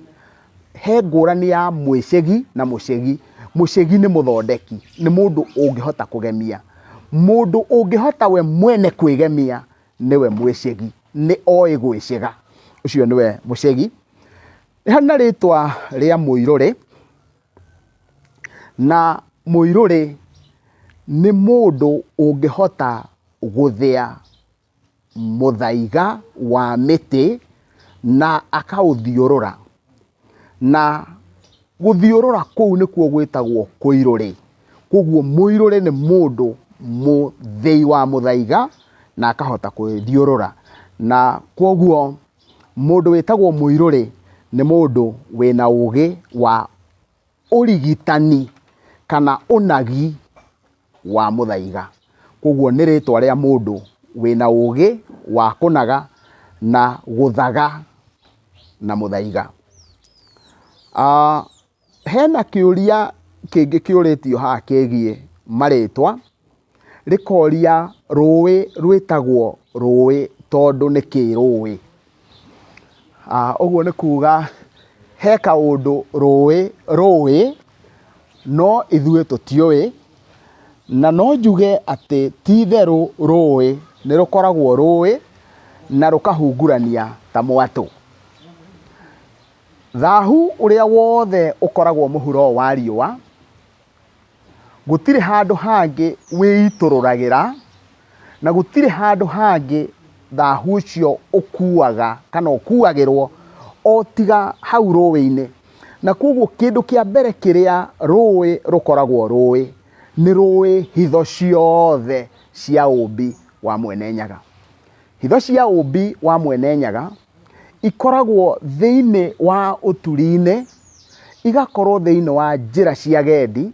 S1: He ngũrani ya mwĩcĩgi na mũcĩgi. Mũcĩgi nĩ mũthondeki, nĩ mũndũ ũngĩhota kũgemia. Mũndũ ũngĩhota we mwene kwĩgemia nĩwe mwĩcĩgi, nĩ oĩ gwĩcĩga, ũcio nĩwe mũcĩgi. Nĩ harĩ na rĩtwa rĩa mũirũrĩ, na mũirũrĩ nĩ mũndũ ũngĩhota gũthĩa mũthaiga wa mĩtĩ na akaũthiũrũra. Na gũthiũrũra kũu nĩkuo gwĩtagwo kũirũrĩ. Koguo mũirũrĩ nĩ mũndũ mũthĩi wa mũthaiga na akahota kũthiũrũra. Na koguo mũndũ wĩtagwo mũirũrĩ nĩ mũndũ wĩna ũgĩ wa ũrigitani kana ũnagi wa mũthaiga. Koguo nĩ rĩtwa rĩa mũndũ wĩna ũgĩ wa kũnaga na gũthaga na mũthaiga. Hena kĩũria kĩngĩ kĩũrĩtio haha kĩgiĩ marĩtwa, rĩkoria rũĩ rwĩtagwo rũĩ tondũ nĩ kĩrũĩ. Ũguo nĩ kuga he kaũndũ rũĩ rũĩ, no ithuĩ tũtiũĩ, na no njuge atĩ ti itherũ rũĩ nĩ rũkoragwo rũĩ na rũkahungurania ta mwatũ. Thahu ũrĩa wothe ũkoragwo mũhuro wa riũa, gũtirĩ handũ hangĩ wĩitũrũragĩra, na gũtirĩ handũ hangĩ thahu ũcio ũkuaga kana ũkuagĩrwo o tiga hau rũĩ-inĩ. Na koguo kĩndũ kĩa mbere kĩrĩa rũĩ rũkoragwo rũĩ, nĩ rũĩ hitho ciothe cia ũmbi wa Mwene Nyaga. Hitho cia ũmbi wa Mwene Nyaga ikoragwo thĩinĩ wa ũturi-inĩ, igakorwo thĩinĩ wa njĩra cia gendi,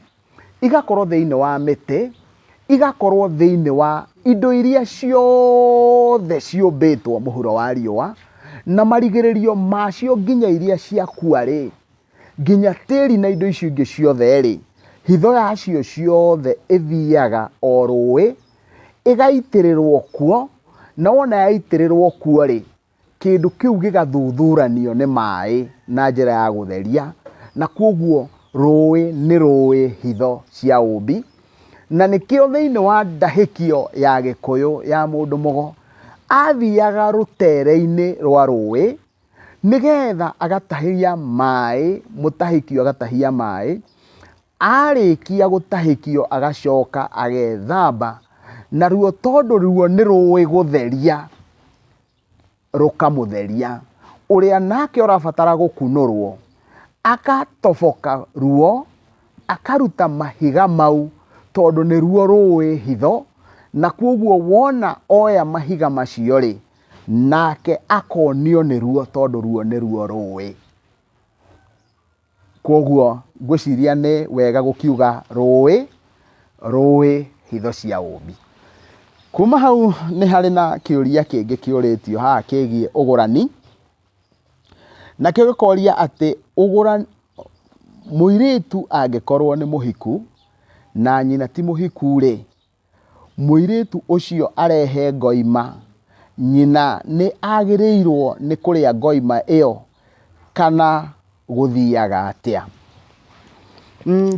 S1: igakorwo thĩinĩ wa mĩtĩ, igakorwo thĩinĩ wa indo iria ciothe ciũmbĩtwo mũhuro wa riũa, na marigĩrĩrio macio nginya iria ciakua rĩ, nginya tĩri na indo icio ingĩ ciothe rĩ, hitho yacio ciothe ĩthiaga o rũĩ, ĩgaitĩrĩrwo kuo, na wona yaitĩrĩrwo kuo rĩ, kĩndũ kĩu gĩgathuthuranio nĩ maĩ na njĩra ya gũtheria, na kwoguo rũĩ nĩ rũĩ hitho cia ũmbi, na nĩkĩo thĩinĩ wa ndahĩkio ya Gĩkũyũ ya mũndũ mũgo, athiaga rũtere-inĩ rwa rũĩ, nĩgetha agatahia maĩ, mũtahĩkio agatahia maĩ, arĩkia gũtahĩkio agacoka agethamba, naruo tondũ ruo nĩ rũĩ gũtheria, rũkamũtheria. Ũrĩa nake ũrabatara gũkunũrwo, agatoboka ruo, akaruta mahiga mau, tondũ nĩruo rũĩ hitho, na kwoguo wona oya mahiga macio rĩ, nake akonio nĩ ruo tondũ ruo nĩruo rũĩ. Kwoguo ngwĩciria nĩ wega gũkiuga rũĩ, rũĩ hitho cia ũmbi. Kuma hau nĩ harĩ na kĩũria kĩngĩ kĩũrĩtio haha kĩgiĩ ũgũrani, nakĩo gĩkoria atĩ ũgũrani, mũirĩtu angĩkorwo nĩ mũhiku na nyina ti mũhiku rĩ, mũirĩtu ũcio arehe ngoima, nyina nĩ agĩrĩirwo nĩ kũrĩa ngoima ĩyo kana gũthiaga atĩa?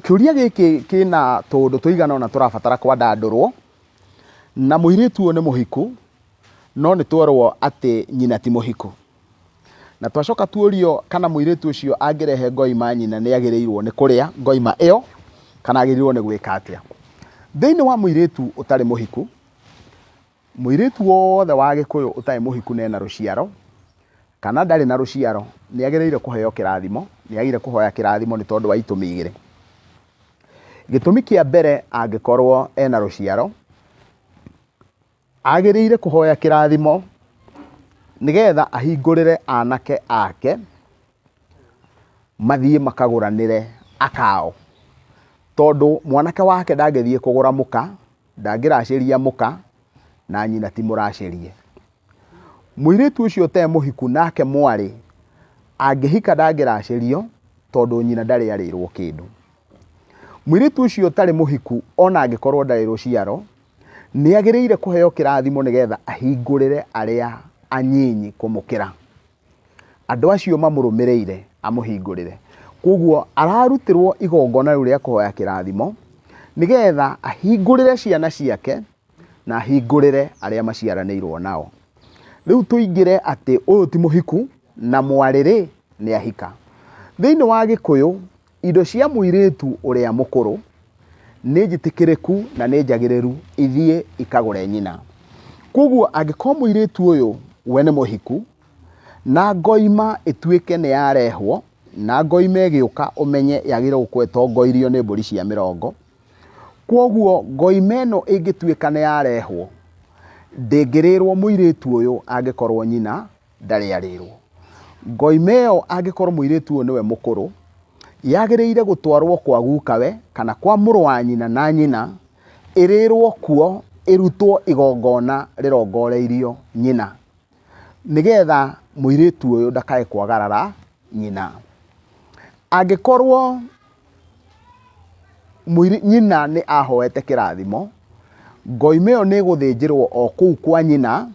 S1: Kĩũria gĩkĩ kĩna tũũndũ tũigana ũna tũrabatara kwandandũrwo, na mũirĩtu ũyũ nĩ mũhiku, no nĩ twerwo atĩ nyina ti mũhiku. Na twacoka tuorio kana mũirĩtu ũcio angĩrehe ngoima nyina nĩ agĩrĩirwo nĩ kũrĩa ngoima ĩyo kana agĩrĩirwo nĩ gwĩka atĩa. Thĩinĩ wa mũirĩtu ũtarĩ mũhiku, mũirĩtu wothe wa Gĩkũyũ ũtarĩ mũhiku na ena rũciaro, kana ndarĩ na rũciaro, nĩ agĩrĩire kũheo kĩrathimo, nĩ agĩrĩire kũhoya kĩrathimo nĩ tondũ wa itũmi igĩrĩ. Gĩtũmi kĩa mbere angĩkorwo ena rũciaro, Agĩrĩire kũhoya kĩrathimo nĩgetha ahingũrĩre anake ake mathiĩ makagũranĩre aka ao. Tondũ mwanake wake ndangĩthiĩ kũgũra mũka, ndangĩracĩria mũka na nyina ti mũracĩrie. Mũirĩtu ũcio ũtarĩ mũhiku nake mwarĩ, angĩhika ndangĩracĩrio tondũ nyina ndarĩ arĩrwo kĩndũ. Mũirĩtu ũcio ũtarĩ mũhiku ona angĩkorwo ndarĩ rũciaro, nĩ agĩrĩire kũheo kĩrathimo nĩgetha ahingũrĩre arĩa anyinyi kũmũkĩra. Andũ acio mamũrũmĩrĩire amũhingũrĩre. Koguo ararutĩrwo igongona rĩu rĩa kũhoya kĩrathimo nĩgetha ahingũrĩre ciana ciake na ahingũrĩre arĩa maciaranĩirwo nao. Rĩu tũingĩre atĩ ũyũ ti mũhiku na mwarĩ rĩ, nĩ ahika. Thĩinĩ wa Gĩkũyũ, indo cia mũirĩtu ũrĩa mũkũrũ nĩ njĩtĩkĩrĩku na nĩ njagĩrĩru ithiĩ ikagũre nyina. Koguo angĩkorwo mũirĩtu ũyũ we nĩ mũhiku, na ngoima ĩtuĩke nĩ yarehwo, na ngoima ĩgĩũka ũmenye yagĩrĩirwo gũkorwo ĩtongoirio nĩ mbũri cia mĩrongo. Koguo ngoima ĩno ĩngĩtuĩka nĩ yarehwo, ndĩngĩrĩrwo mũirĩtu ũyũ angĩkorwo nyina ndarĩ arĩrwo. Ngoima ĩyo angĩkorwo mũirĩtu ũyũ nĩwe mũkũrũ, yagĩrĩire gũtwarwo kwa gukawe kana kwa mũrũ wa nyina na nyina, ĩrĩrwo kuo, ĩrutwo igongona rĩrongoreirio nyina, nĩgetha mũirĩtu ũyũ ndakae kwagarara nyina. Angĩkorwo nyina nĩ ahoete kĩrathimo, ngoima ĩyo nĩ ĩgũthĩnjĩrwo o kũu kwa nyina,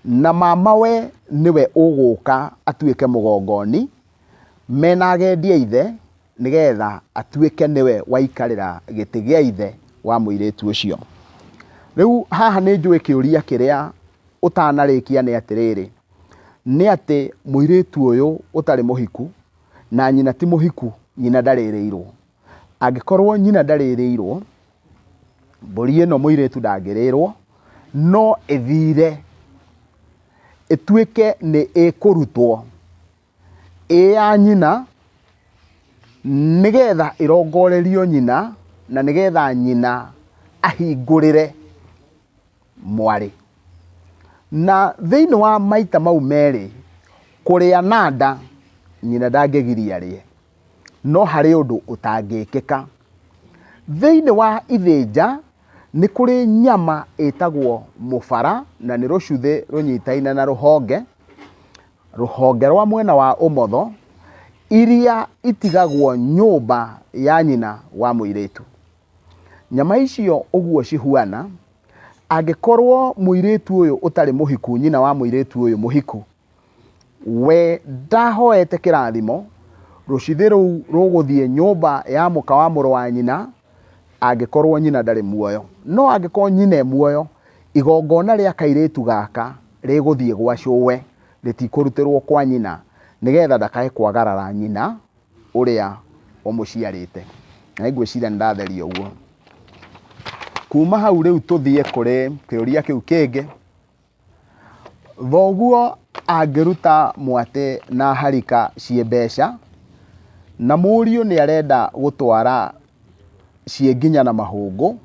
S1: na mamawe nĩwe ũgũka atuĩke mũgongoni, mena agendi a ithe, nĩgetha atuĩke nĩwe waikarĩra gĩtĩ gĩa ithe wa mũirĩtu ũcio. Rĩu haha nĩ njũĩ kĩũria kĩrĩa ũtanarĩkia nĩ atĩrĩrĩ, nĩ atĩ mũirĩtu ũyũ ũtarĩ mũhiku, na nyina ti mũhiku, nyina ndarĩrĩirwo. Angĩkorwo nyina ndarĩrĩirwo, mbũri ĩno mũirĩtu ndangĩrĩrwo, no ĩthire ĩtuĩke nĩ ĩkũrutwo ĩ ya nyina, nĩgetha ĩrongorerio nyina, na nĩgetha nyina ahingũrĩre mwarĩ. Na thĩinĩ wa maita mau merĩ, kũrĩa na nda, nyina ndangĩgiria arĩe. No harĩ ũndũ ũtangĩkĩka. Thĩinĩ wa ithĩnja, nĩ kũrĩ nyama ĩtagwo mũbara, na nĩ rũcuthĩ rũnyitaine na rũhonge, rũhonge rwa mwena wa ũmotho, iria itigagwo nyũmba ya nyina wa mũirĩtu. Nyama icio ũguo cihuana, angĩkorwo mũirĩtu ũyũ ũtarĩ mũhiku, nyina wa mũirĩtu ũyũ mũhiku, we ndahoete kĩrathimo, rũcithĩ rũu rũgũthiĩ nyũmba ya mũka wa mũrũ wa nyina, angĩkorwo nyina ndarĩ muoyo. No angĩkorwo nyina e muoyo, igongona rĩa kairĩtu gaka rĩgũthiĩ gwa cũwe, rĩtikũrutĩrwo kwa nyina, nĩgetha ndakae kwagarara nyina ũrĩa ũmũciarĩte. Na nĩngwĩciria nĩ ndatheria ũguo. Kuma hau rĩu tũthiĩ kũrĩ kĩũria kĩu kĩngĩ. Thoguo angĩruta mwatĩ na harika ciĩ mbeca, na mũriũ nĩ arenda gũtwara ciĩ nginya na mahũngũ,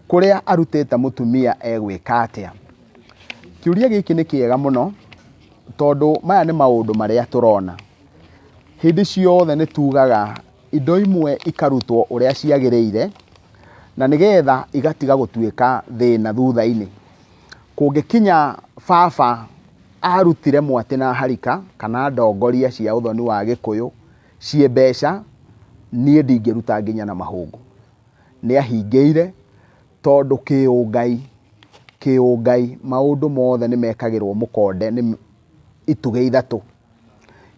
S1: kũrĩa arutĩte mũtumia egwĩka atĩa? Kĩũria gĩkĩ nĩ kĩega mũno, tondũ maya nĩ maũndũ marĩa tũrona. Hĩndĩ ciothe nĩ tugaga indo imwe ikarutwo ũrĩa ciagĩrĩire, na nĩgetha igatiga gũtuĩka thĩna thutha-inĩ. Kũngĩkinya baba arutire mwatĩ na harika, kana ndongoria cia ũthoni wa Gĩkũyũ ciĩ mbeca, niĩ ndingĩruta nginya na mahũngũ. Nĩ ahingĩire, tondũ kĩũngai, kĩũngai maũndũ mothe nĩ mekagĩrwo mũkonde nĩ itugĩ ithatũ.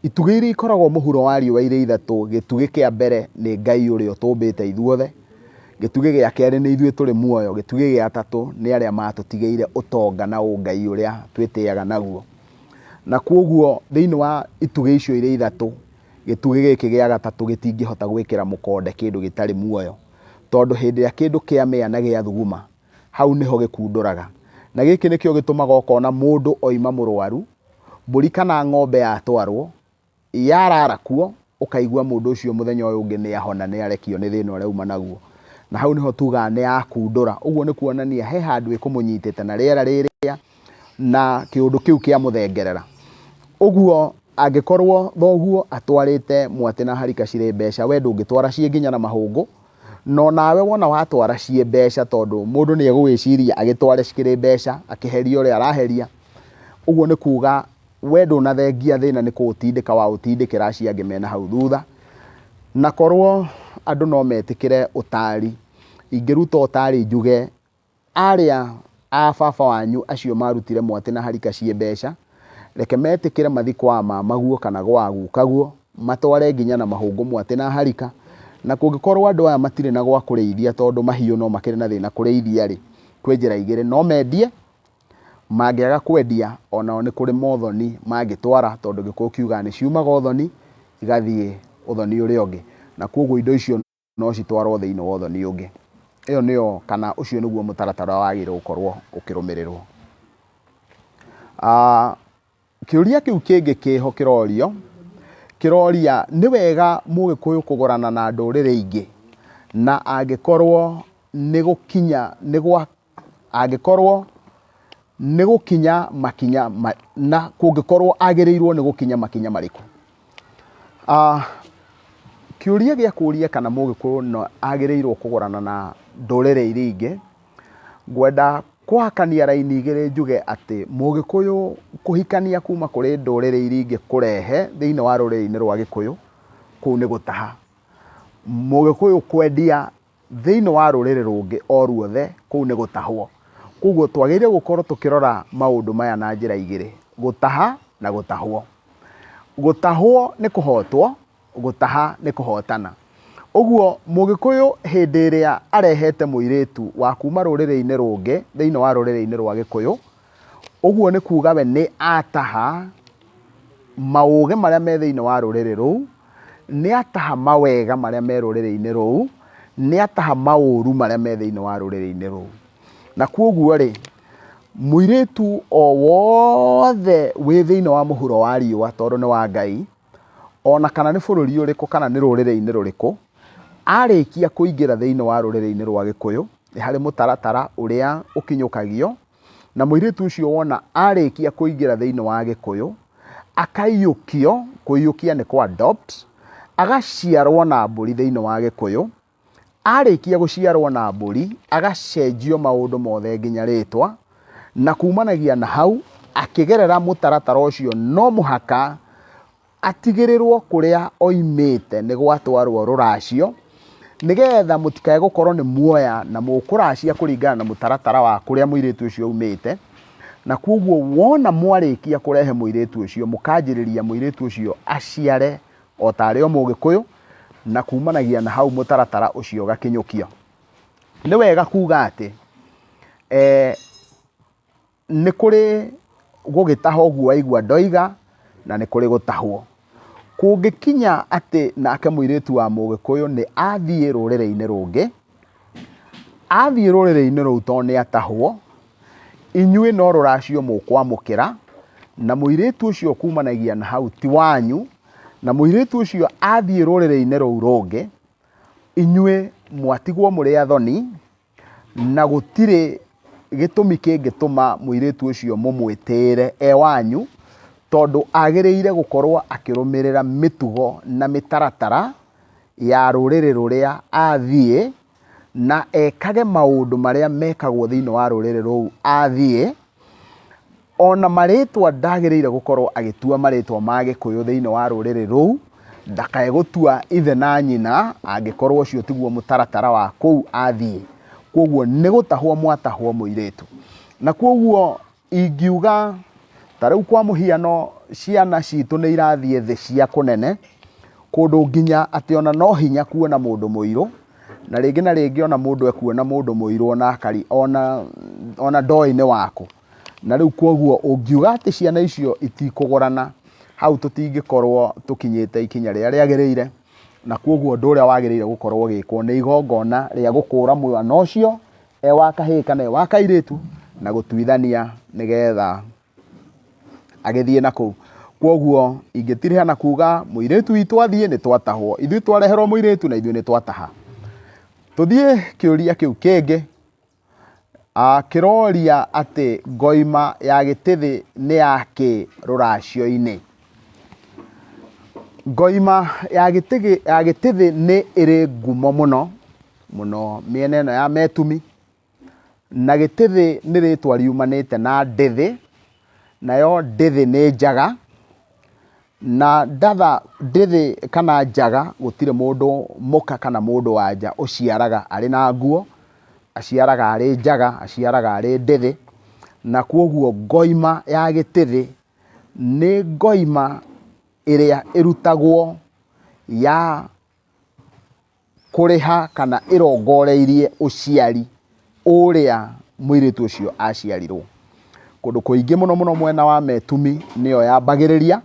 S1: Itugĩ iria ikoragwo mũhuro wa riũa irĩ ithatũ, gĩtugĩ kĩa mbere nĩ Ngai ũrĩa ũtũmbĩte ithuothe, gĩtugĩ gĩa kerĩ nĩ ithuĩ tũrĩ muoyo, gĩtugĩ gĩa gatatũ nĩ arĩa matũtigĩire ũtonga na ũngai ũrĩa twĩtĩaga naguo. Na kwoguo thĩinĩ wa itugĩ icio irĩ ithatũ, gĩtugĩ gĩkĩ gĩa gatatũ gĩtingĩhota gwĩkĩra mũkonde kĩndũ gĩtarĩ muoyo, tondũ hĩndĩ ĩrĩa kĩndũ kĩamĩa na gĩathuguma, hau nĩho gĩkundũraga. Na gĩkĩ nĩkĩo gĩtũmaga ũkona mũndũ oima mũrwaru, mbũri kana ng'ombe yatwarwo, yarara kuo, ũkaigua mũndũ ũcio mũthenya ũyũ ũngĩ nĩ ahona, nĩ arekio nĩ thĩna ũrĩa auma naguo. Na hau nĩho tugaga nĩ yakundũra. Ũguo nĩ kuonania he handũ ĩkũmũnyitĩte na rĩera rĩrĩa, na kĩũndũ kĩu kĩamũthengerera. Ũguo angĩkorwo thoguo atwarĩte mwatĩ na harika cirĩ mbeca, we ndũngĩtwara ciĩ nginya na mahũngũ, No nawe wona watwara ciĩ mbeca tondũ mũndũ nĩ egũgĩciria agĩtware cikĩrĩ mbeca akĩheria ũrĩa araheria. Ũguo nĩ kuga we ndũnathengia thĩna nĩ kũũtindĩka waũtindĩkĩra acio angĩ mena hau thutha. Na korwo andũ no metĩkĩre ũtari, ingĩruta ũtari njuge Arĩa a baba wanyu acio maarutire mwatĩ na harika ciĩ mbeca, reke metĩkĩre mathiĩ kwa mamaguo kana gwa gukaguo, matware nginya na mahũngũ mwatĩ na harika, na kũngĩkorwo andũ aya matirĩ na gwa kũrĩithia tondũ mahiũ no makĩrĩ na thĩna kũrĩithia-rĩ, kwĩ njĩra igĩrĩ, no mendie, mangĩaga kwendia onao nĩ kũrĩ mothoni mangĩtwara tondũ Gĩkũyũ kiugaga nĩ ciumaga ũthoni. igathiĩ ũthoni ũrĩa ũngĩ. Na koguo indo icio no citwarwo thĩinĩ wa ũthoni ũngĩ. Ĩyo nĩyo kana ũcio nĩguo mũtaratara wagĩrĩirwo gũkorwo ũkĩrũmĩrĩrwo. Kĩũria kĩu kĩngĩ kĩho kĩrorio, kĩroria nĩ wega mũgĩkũyũ kũgũrana na ndũrĩrĩ ingĩ na angĩkorwo nĩ gũkinya nĩ gwa angĩkorwo nĩ gũkinya makinya na kũngĩkorwo agĩrĩirwo nĩ gũkinya makinya marĩkũ? Kĩũria gĩa kũria kana mũgĩkũyũ no agĩrĩirwo kũgũrana na ndũrĩrĩ iria ingĩ, ngwenda kũhakania raini igĩrĩ njuge atĩ mũgĩkũyũ kũhikania kuma kũrĩ ndũrĩrĩ iria ingĩ kũrehe thĩiniĩ wa rũrĩrĩ-inĩ rwa gĩkũyũ, kũu nĩ gũtaha. Mũgĩkũyũ kwendia thĩiniĩ wa rũrĩrĩ rũngĩ o ruothe, kũu nĩ gũtahwo. Koguo twagĩrĩire gũkorwo tũkĩrora maũndũ maya na njĩra igĩrĩ, gũtaha na gũtahwo. Gũtahwo nĩ kũhotwo, gũtaha nĩ kũhotana. Ũguo mũgĩkũyũ hĩndĩ ĩrĩa arehete mũirĩtu wa kuma rũrĩrĩ-inĩ rũngĩ thĩiniĩ wa rũrĩrĩ-inĩ rwa gĩkũyũ, ũguo nĩ kuga we nĩ ataha maũgĩ marĩa me thĩiniĩ wa rũrĩrĩ rũu, nĩ ataha mawega marĩa me rũrĩrĩ-inĩ rũu, nĩ ataha maũru marĩa me thĩiniĩ wa rũrĩrĩ-inĩ rũu. Na koguo rĩ, mũirĩtu o wothe wĩ thĩiniĩ wa mũhuro wa riũa tondũ nĩ wa Ngai, ona kana nĩ bũrũri ũrĩkũ kana nĩ rũrĩrĩ-inĩ rũrĩkũ, arĩkia kũingĩra thĩiniĩ wa rũrĩrĩ-inĩ rwa gĩkũyũ, nĩ harĩ mũtaratara ũrĩa ũkinyũkagio, na mũirĩtu ũcio wona arĩkia kũingĩra thĩiniĩ wa gĩkũyũ, akaiyũkio, kũiyũkia nĩ kũ adopt, agaciarwo na mbũri thĩiniĩ wa gĩkũyũ, arĩkia gũciarwo na mbũri, agacenjio maũndũ mothe nginya rĩtwa, na kumanagia na hau, akĩgerera mũtaratara ũcio no mũhaka atigĩrĩrwo kũrĩa oimĩte nĩ gwatwarwo rũracio, nĩgetha mũtikae gũkorwo nĩ muoya na mũkũracia kũringana na mũtaratara wa kũrĩa mũirĩtu ũcio aumĩte, na koguo wona mwarĩkia kũrehe mũirĩtu ũcio, mũkanjĩrĩria mũirĩtu ũcio aciare o tarĩ o mũgĩkũyũ, na kumanagia na hau mũtaratara ũcio ũgakinyũkio. Nĩ wega kuga atĩ, nĩ kũrĩ gũgĩtaha ũguo waigua ndoiga, na nĩ kũrĩ gũtahwo. Kũngĩkinya atĩ nake mũirĩtu wa mũgĩkũyũ nĩ athiĩ rũrĩrĩ-inĩ rũngĩ, athiĩ rũrĩrĩ-inĩ rũu tondũ nĩ atahwo, inyuĩ no rũracio mũkwamũkĩra, na mũirĩtu ũcio kumanagia na hau ti wanyu, na mũirĩtu ũcio athiĩ rũrĩrĩ-inĩ rũu rũngĩ, inyuĩ mwatigwo mũrĩ athoni, na gũtirĩ gĩtũmi kĩngĩtũma mũirĩtu ũcio mũmwĩtĩĩre e wanyu, tondũ agĩrĩire gũkorwo akĩrũmĩrĩra mĩtugo na mĩtaratara ya rũrĩrĩ rũrĩa athiĩ, na ekage maũndũ marĩa mekagwo thĩinĩ wa rũrĩrĩ rũu athiĩ. Ona marĩtwa ndagĩrĩire gũkorwo agĩtua marĩtwa ma gĩkũyũ thĩinĩ wa rũrĩrĩ rũu, ndakae gũtua ithe na nyina angĩkorwo ũcio tiguo mũtaratara wa kũu athiĩ. Koguo nĩ gũtahwo mwatahwo mũirĩtu. Na koguo ingiuga ta rĩu kwa mũhiano ciana citũ nĩ irathiĩ thĩ cia kũnene, kũndũ nginya atĩ ona no hinya kuona mũndũ mũirũ, na rĩngĩ na rĩngĩ ona mũndũ ekuona mũndũ mũirũ ona akari ona ona ndoĩ nĩ wakũ. Na rĩu kwoguo ũngiuga atĩ ciana icio itikũgũrana, hau tũtingĩkorwo tũkinyĩte ikinya rĩrĩa rĩagĩrĩire, na kwoguo ũndũ ũrĩa wagĩrĩire gũkorwo ũgĩkwo nĩ igongona rĩa gũkũra mwana ũcio, e wa kahĩĩ kana e wa kairĩtu, na gũtuithania nĩgetha agĩthiĩ na kũu. Kwoguo ingĩtirĩha na kuga mũirĩtu witũ athiĩ nĩ twatahwo, ithuĩ twareherwo mũirĩtu na ithuĩ nĩ twataha. Tũthiĩ kĩũria kĩu kĩngĩ. Kĩroria atĩ ngoima ya gĩtĩthĩ nĩ ya kĩ rũracio-inĩ. Ngoima ya gĩtĩthĩ nĩ ĩrĩ ngumo mũno, mũno mĩena ĩno ya Metumi, na gĩtĩthĩ nĩ rĩtwa riumanĩte na ndĩthĩ, nayo ndĩthĩ nĩ njaga. Na ndatha ndĩthĩ kana njaga gũtirĩ mũndũ mũka kana mũndũ wa nja ũciaraga arĩ na nguo, aciaraga arĩ njaga, aciaraga arĩ ndĩthĩ. Na kwoguo ngoima ya gĩtĩthĩ nĩ ngoima ĩrĩa ĩrutagwo ya kũrĩha kana ĩrongoreirie ũciari ũrĩa mũirĩtu ũcio aciarirwo. Kũndũ kũingĩ mũno mũno mwena wa Metumi nĩyo yambagĩrĩria,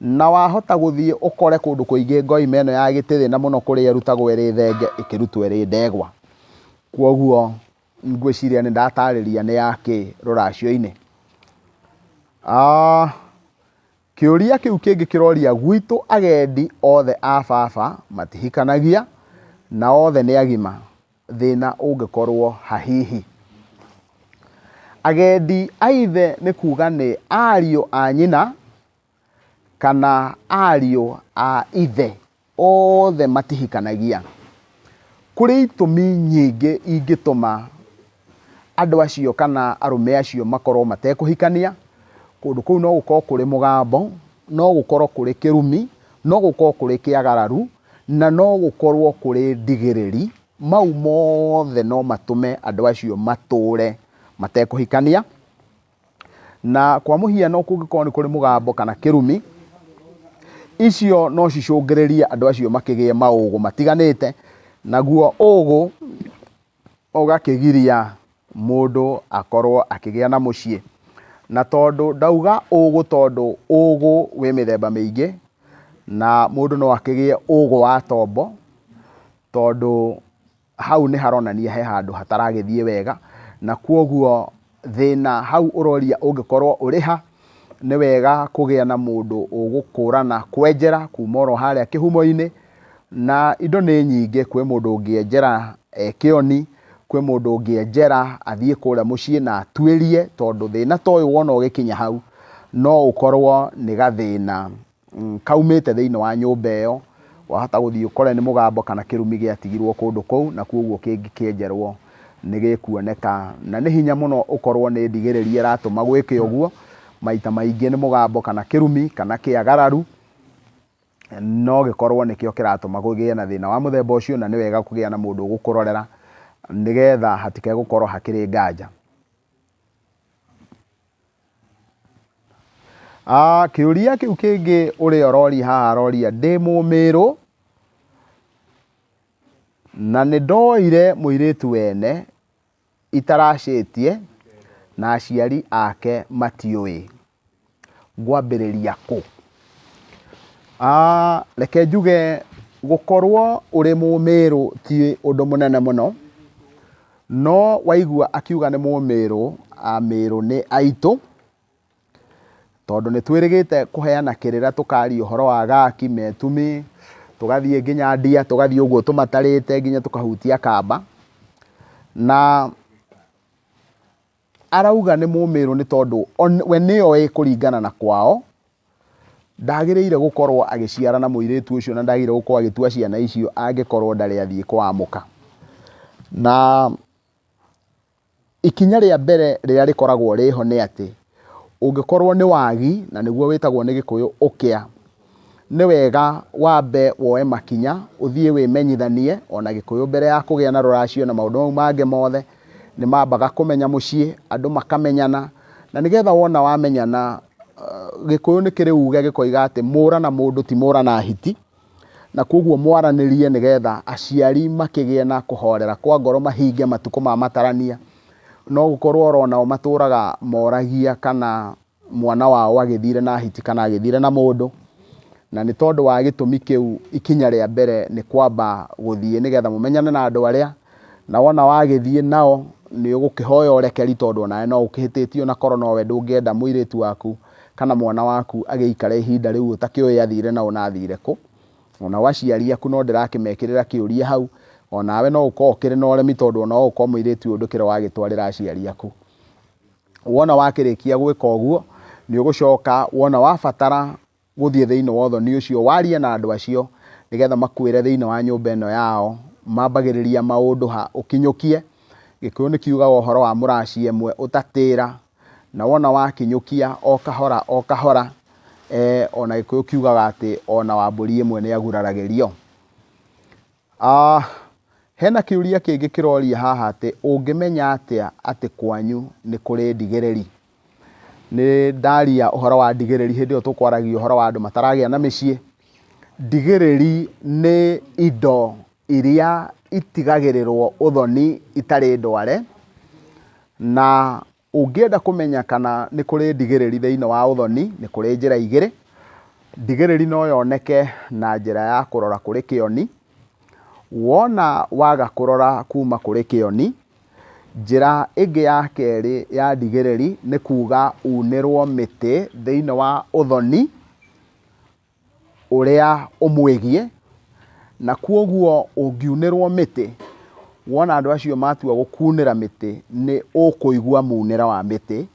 S1: Na wahota gũthiĩ ũkore kũndũ kũingĩ ngoima ĩno ya gĩtĩrĩ na mũno kũrĩa ĩrutagwo ĩrĩ thenge ĩkĩrutwo ĩrĩ ndegwa. Kwoguo ngwĩciria nĩ ndatarĩria nĩ yakĩ rũracio-inĩ. Kĩũria kĩu kĩngĩ kĩroria gwitũ agendi othe a baba matihikanagia na othe nĩ agima, thĩna ũngĩkorwo ha hihi? Agendi a ithe nĩ kuga nĩ ariũ a nyina kana ariũ a ithe othe matihikanagia. Kũrĩ itũmi nyingĩ ingĩtũma andũ acio kana arũme acio makorwo matekũhikania. Kũndũ kũu no gũkorwo kũrĩ mũgambo, no gũkorwo kũrĩ kĩrumi, no gũkorwo kũrĩ kĩagararu, na no gũkorwo kũrĩ ndigĩrĩri. Mau mothe no matũme andũ acio matũre matekũhikania. Na kwa mũhiano kũngĩkorwo nĩ kũrĩ mũgambo kana kĩrumi, icio no cicũngĩrĩrie andũ acio makĩgĩe maũgũ matiganĩte, naguo ũgũ ũgakĩgiria mũndũ akorwo akĩgĩa na mũciĩ. Na tondũ ndauga ũgũ tondũ ũgũ wĩ mĩthemba mĩingĩ, na mũndũ no akĩgĩe ũgũ wa tombo, tondũ hau nĩ haronania he handũ hataragĩthiĩ wega, na kwoguo thĩna hau ũroria ũngĩkorwo ũrĩ ha, nĩ wega kũgĩa na mũndũ ũgũkũrana kwenjera kuma oro harĩa kĩhumo-inĩ, na indo nĩ nyingĩ, kwĩ mũndũ ũngĩenjera e kĩoni, kwĩ mũndũ ũngĩenjera athiĩ kũrĩa mũciĩ na atuĩrie, tondũ thĩna ta ũyũ wona ũgĩkinya hau, no ũkorwo nĩ gathĩna kaumĩte thĩinĩ wa nyũmba ĩyo, wahota gũthiĩ ũkore nĩ mũgambo kana kĩrumi gĩatigirwo kũndũ kũu, na kwoguo kĩngĩkĩenjerwo nĩ gĩkuoneka. Na nĩ hinya mũno ũkorwo nĩ ndigĩrĩri ĩratũma gwĩke ũguo, maita maingĩ nĩ mũgambo kana kĩrumi kana kĩagararu, no gĩkorwo nĩkĩo kĩratũma kũgĩe na thĩna wa mũthemba ũcio, na nĩ wega kũgĩa na mũndũ ũgũkũrorera, nĩgetha hatikegũkorwo hakĩrĩ nganja. Kĩũria kĩu kĩngĩ ũrĩa ũroria haha aroria ndĩ mũmĩrũ na nĩ ndoire mũirĩtu wene itaracĩtie na aciari ake matiũĩ, ngwambĩrĩria kũ? Reke njuge gũkorwo ũrĩ mũmĩrũ ti ũndũ mũnene mũno, No waigua akiuga nĩ Mũmĩrũ, Amĩrũ nĩ aitũ, tondũ nĩ twĩrĩgĩte kũheana kĩrĩra tũkaria ũhoro wa Gaki, Metumi, tũgathiĩ nginya Ndia, tũgathiĩ ũguo tũmatarĩte nginya tũkahutia Kamba. Na arauga nĩ Mũmĩrũ nĩ tondũ we nĩoĩ kũringana na kwao, Ndagĩrĩire gũkorwo agĩciara na mũirĩtu ũcio na ndagĩrĩire gũkorwo agĩtua ciana icio angĩkorwo ndarĩ athiĩ kwa mũka. Na ikinya rĩa mbere rĩrĩa rĩkoragwo rĩho nĩ atĩ, ũngĩkorwo nĩ wagi, na nĩguo wĩtagwo nĩ gĩkũyũ ũkĩa, nĩ wega wambe woe makinya, ũthiĩ wĩmenyithanie, ona gĩkũyũ mbere ya kũgĩa na rũracio na maũndũ mau mangĩ mothe, nĩ mambaga kũmenya mũciĩ, andũ makamenyana, na nĩgetha wona wamenyana, Gĩkũyũ nĩ kĩrĩ uge gĩkoiga atĩ mũra na mũndũ ti mũra na hiti, na koguo mwaranĩrie nĩgetha aciari makĩgĩe na kũhorera kwa ngoro mahinge matukũ ma matarania. No gũkorwo oro nao matũraga moragia kana mwana wao agĩthire na hiti kana agĩthire na mũndũ, na nĩ tondũ wa gĩtũmi kĩu ikinya rĩa mbere nĩ kwamba gũthiĩ nĩgetha mũmenyane na andũ arĩa, na wona wagĩthiĩ nao nĩ ũgũkĩhoya ũrekeri tondũ onawe no ũkĩhĩtĩtie onakorwo nowe ndũngĩenda mũirĩtu waku kana mwana waku agĩikare ihinda rĩu ũtakĩũĩ athire naũ na athire kũ. Onao aciari aku no ndĩrakĩmekĩrĩra kĩũria hau, onawe no ũkorwo ũkĩrĩ na ũremi tondũ ona no ũkorwo mũirĩtu ũyũ ndũkĩrĩ wagĩtwarĩra aciari aku. Wona wakĩrĩkia gwĩka ũguo, nĩ ũgũcoka wona wabatara gũthiĩ thĩinĩ wa ũthoni ũcio, warie na andũ acio, nĩgetha makwĩre thĩinĩ wa nyũmba ĩno yao, mambagĩrĩria maũndũ ha, ũkinyũkie. Gĩkũyũ nĩ kiugaga ũhoro wa mũracia ĩmwe ũtatĩra, na wona wakinyũkia o kahora o kahora, ona Gĩkũyũ kiugaga atĩ ona wa mbũri ĩmwe nĩ aguraragĩrio. Hena kĩũria kĩngĩ kĩroria haha atĩ ũngĩmenya atĩa atĩ kwanyu nĩ kũrĩ ndigĩrĩri? Nĩ ndaria ũhoro wa ndigĩrĩri hĩndĩ ĩyo tũkwaragia ũhoro wa andũ mataragĩa na mĩciĩ. Ndigĩrĩri nĩ indo iria itigagĩrĩrwo ũthoni itarĩ ndware, na Ũngĩenda kũmenya kana nĩ kũrĩ ndigĩrĩri thĩinĩ wa ũthoni, nĩ kũrĩ njĩra igĩrĩ. Ndigĩrĩri no yoneke na njĩra ya kũrora kũrĩ kĩoni. Wona waga kũrora kuma kũrĩ kĩoni, njĩra ĩngĩ ya kerĩ ya ndigĩrĩri nĩ kuga unĩrwo mĩtĩ thĩinĩ wa ũthoni ũrĩa ũmwĩgiĩ, na kwoguo ũngiunĩrwo mĩtĩ, wona andũ acio matua gũkunĩra mĩtĩ, nĩ ũkũigua munĩre wa mĩtĩ,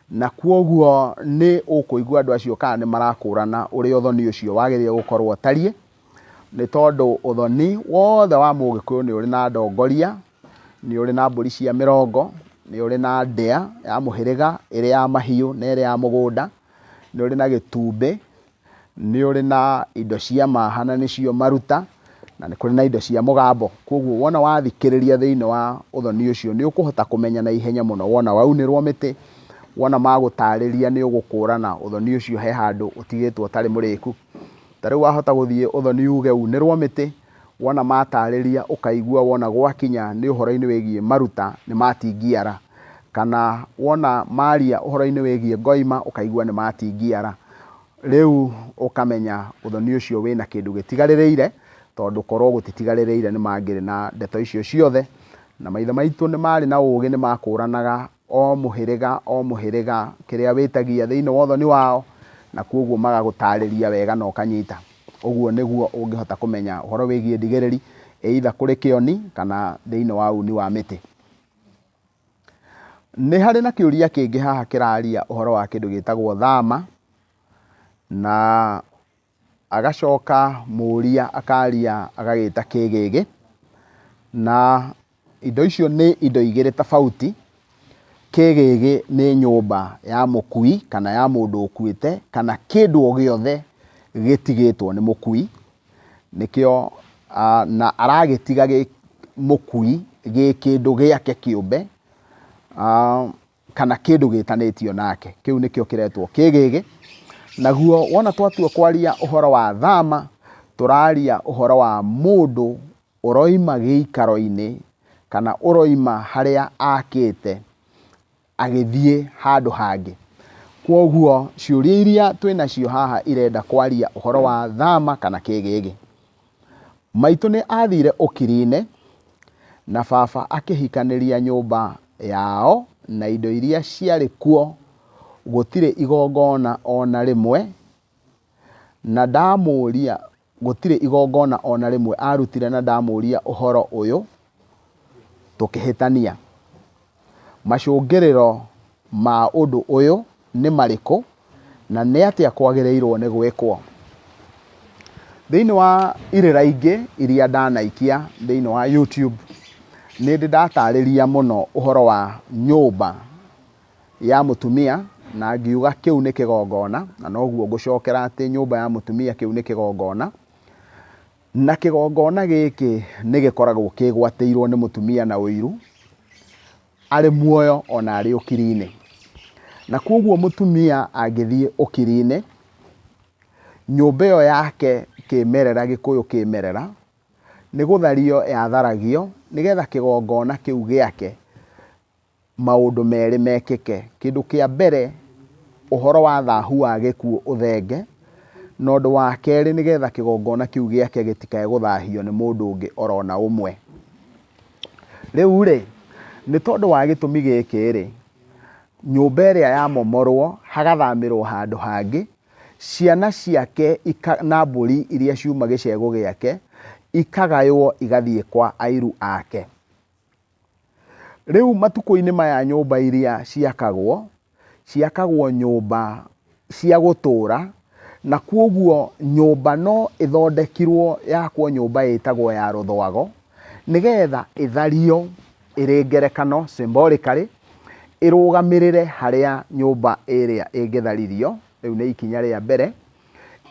S1: na kwoguo nĩ ũkũigua andũ acio kana nĩ marakũrana ũrĩa ũthoni ũcio wagĩrĩire gũkorwo ũtariĩ, nĩ tondũ ũthoni wothe wa mũgĩkũyũ nĩ ũrĩ na ndongoria, nĩ ũrĩ na mbũri cia mĩrongo, nĩ ũrĩ na ndĩa ya mũhĩrĩga, ĩrĩ ya mahiũ na ĩrĩ ya mũgũnda, nĩ ũrĩ na gĩtumbĩ, nĩ ũrĩ na indo cia maha na nĩcio maruta, na nĩ kũrĩ na indo cia mũgambo. Kwoguo wona wathikĩrĩria thĩinĩ wa ũthoni ũcio nĩ ũkũhota kũmenya na ihenya mũno wona waunĩrwo mĩtĩ, wona magũtarĩria nĩ ũgũkũrana ũthoni ũcio he handũ ũtigĩtwo ũtarĩ mũrĩku. Ta rĩu wahota gũthiĩ ũthoni uge unĩrwo mĩtĩ, wona matarĩria ũkaigua wona gwakinya nĩ ũhoro-inĩ wĩgiĩ maruta nĩ matingiara. Kana wona maria ũhoro-inĩ wĩgiĩ ngoima ũkaigua nĩ matingiara. Rĩu ũkamenya ũthoni ũcio wĩna kĩndũ gĩtigarĩrĩire, tondũ korwo gũtitigarĩrĩire nĩ mangĩrĩ na ndeto icio ciothe. Na maithe maitũ nĩ marĩ na ũgĩ nĩ makũranaga o mũhĩrĩga o mũhĩrĩga kĩrĩa wĩtagia thĩinĩ wa ũthoni wao, na kwoguo magagũtarĩria wega na ũkanyita. Ũguo nĩguo ũngĩhota kũmenya ũhoro wĩgiĩ ndigĩrĩri, either kũrĩ kĩoni kana thĩinĩ wa uni wa mĩtĩ. Nĩ harĩ na kĩũria kĩngĩ haha kĩraria ũhoro wa kĩndũ gĩtagwo thama, na agacoka mũria akaria agagĩta kĩgĩgĩ, na indo icio nĩ indo igĩrĩ tofauti. Kĩgĩgĩ nĩ nyũmba ya mũkui kana ya mũndũ ũkuĩte kana kĩndũ o gĩothe gĩtigĩtwo nĩ mũkui. Nĩkĩo na aragĩtiga gĩ mũkui gĩ kĩndũ gĩake kĩũmbe, kana kĩndũ gĩtanĩtio nake. Kĩu nĩkĩo kĩretwo kĩgĩgĩ. Naguo wona twatua kwaria ũhoro wa thama, tũraria ũhoro wa mũndũ ũroima gĩikaro-inĩ kana ũroima harĩa akĩte agĩthiĩ handũ hangĩ. Kwoguo ciũria iria twĩnacio haha irenda kwaria ũhoro wa thama kana kĩgĩgĩ. Maitũ nĩ athire ũkiri-inĩ na baba akĩhikanĩria nyũmba yao na indo iria ciarĩ kuo, gũtirĩ igongona ona rĩmwe, na ndamũria gũtirĩ igongona ona rĩmwe arutire na ndamũria ũhoro ũyũ tũkĩhĩtania. Macũngĩrĩro ma ũndũ ũyũ nĩ marĩkũ na nĩ atĩa kwagĩrĩirwo nĩ gwĩkwo? Thĩinĩ wa irĩra ingĩ iria ndanaikia thĩinĩ wa YouTube, nĩ ndĩ ndatarĩria mũno ũhoro wa nyũmba ya mũtumia na ngiuga kĩu nĩ kĩgongona, na noguo ngũcokera atĩ nyũmba ya mũtumia kĩu nĩ kĩgongona. Na kĩgongona gĩkĩ nĩ gĩkoragwo kĩgwatĩirwo nĩ mũtumia na ũiru, arĩ muoyo ona arĩ ũkiri-inĩ. Na kwoguo mũtumia angĩthiĩ ũkiri-inĩ, nyũmba ĩyo yake kĩmerera, gĩkũyũ kĩmerera, nĩ gũthario yatharagio, nĩgetha kĩgongona kĩu gĩake maũndũ merĩ mekĩke. Kĩndũ kĩa mbere, ũhoro wa thahu wa gĩkuũ ũthenge, na ũndũ wa kerĩ nĩgetha kĩgongona kĩu gĩake gĩtikae gũthahio nĩ mũndũ ũngĩ orona ũmwe. Rĩu rĩ, nĩ tondũ wa gĩtũmi gĩkĩ rĩ, nyũmba ĩrĩa yamomorwo hagathamĩrwo handũ hangĩ, ciana ciake na mbũri iria ciuma gĩcegũ gĩake ikagaywo igathiĩ kwa airu ake. Rĩu matukũ-inĩ maya nyũmba iria ciakagwo, ciakagwo nyũmba cia gũtũra, na kwoguo nyũmba no ĩthondekirwo yakwo nyũmba ĩtagwo ya rũthwago, nĩgetha ĩthario ĩrĩ ngerekano symbolically, ĩrũgamĩrĩre harĩa nyũmba ĩrĩa ĩngĩtharirio. Rĩu nĩ ikinya rĩa mbere.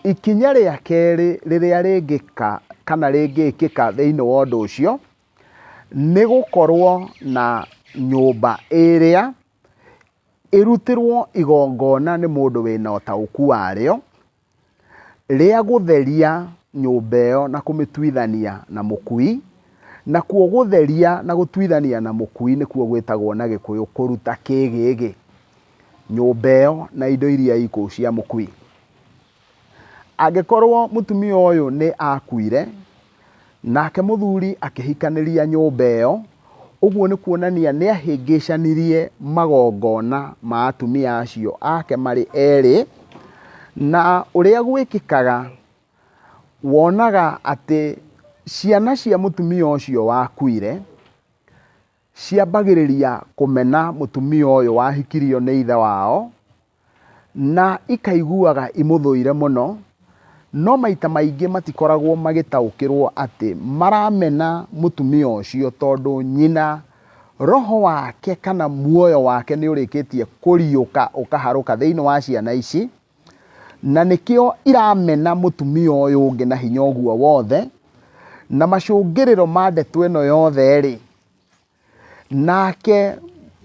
S1: Ikinya rĩa kerĩ rĩrĩa rĩngĩka kana rĩngĩkĩka thĩinĩ wa ũndũ ũcio, nĩ gũkorwo na nyũmba ĩrĩa ĩrutĩrwo igongona nĩ mũndũ wĩna ũtaũku warĩo, rĩa gũtheria nyũmba ĩyo na kũmĩtuithania na mũkui, nakuo gũtheria na gũtuithania na mũkui nĩkuo gwĩtagwo na gĩkũyũ kũruta kĩgĩgĩ, nyũmba ĩyo na indo iria i kũu cia mũkui. Angĩkorwo mũtumia ũyũ nĩ akuire, nake mũthuri akĩhikanĩria nyũmba ĩyo, ũguo nĩ kuonania nĩ ahĩngĩcanirie magongona ma atumia acio ake marĩ erĩ, na ũrĩa gwĩkĩkaga, wonaga atĩ ciana cia mũtumia ũcio wakuire, ciambagĩrĩria kũmena mũtumia ũyũ wahikirio nĩ ithe wao, na ikaiguaga imũthũire mũno, no maita maingĩ matikoragwo magĩtaũkĩrwo atĩ maramena mũtumia ũcio tondũ nyina roho wake kana muoyo wake nĩ ũrĩkĩtie kũriũka ũkaharũka thĩinĩ wa ciana ici, na nĩkĩo iramena mũtumia ũyũ ũngĩ na hinya ũguo wothe, na macũngĩrĩro ma ndeto ĩno yothe rĩ, nake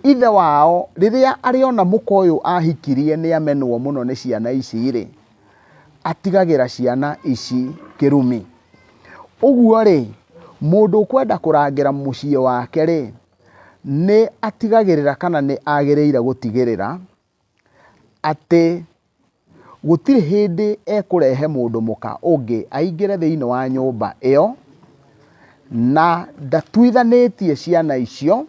S1: ithe wao rĩrĩa arĩona mũka ũyũ ahikirie nĩ amenwo mũno nĩ ciana ici rĩ, atigagĩra ciana ici kĩrumi. Ũguo rĩ, mũndũ ũkwenda kũrangĩra mũciĩ wake rĩ, nĩ atigagĩrĩra kana nĩ agĩrĩire gũtigĩrĩra atĩ gũtirĩ hĩndĩ ekũrehe mũndũ mũka ũngĩ aingĩre thĩinĩ wa nyũmba ĩyo, na ndatuithanĩtie ciana icio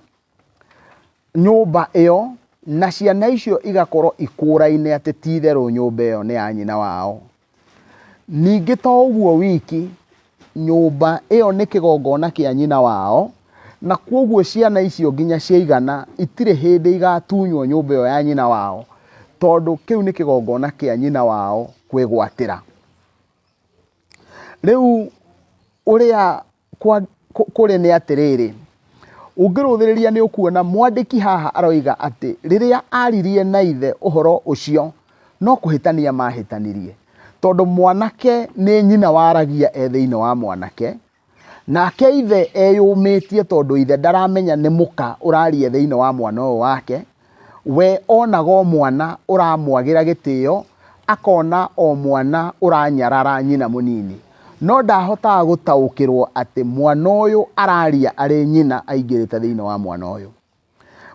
S1: nyũmba ĩyo, na ciana icio igakorwo ikũraine atĩ ti itherũ nyũmba ĩyo nĩ ya nyina wao. Ningĩ to ũguo wiki, nyũmba ĩyo nĩ kĩgongona kĩa nyina wao, na kwoguo ciana icio nginya ciaigana itirĩ hĩndĩ igatunywo nyũmba ĩyo ya nyina wao, tondũ kĩu nĩ kĩgongona kĩa nyina wao kwĩgwatĩra. Rĩu ũrĩa kũrĩ nĩ atĩrĩrĩ, ũngĩrũthĩrĩria nĩ ũkuona mwandĩki haha aroiga atĩ rĩrĩa aririe na ithe ũhoro ũcio, no kũhĩtania mahĩtanirie, tondũ mwanake nĩ nyina waragia e thĩinĩ wa mwanake, nake ithe eyũmĩtie tondũ ithe ndaramenya nĩ mũka ũraria thĩinĩ wa mwana ũyũ wake, We onaga o mwana ũramwagĩra gĩtĩo, akona o mwana ũranyarara nyina mũnini. No ndahotaga gũtaũkĩrwo atĩ mwana ũyũ araria arĩ nyina aingĩrĩte thĩinĩ wa mwana ũyũ.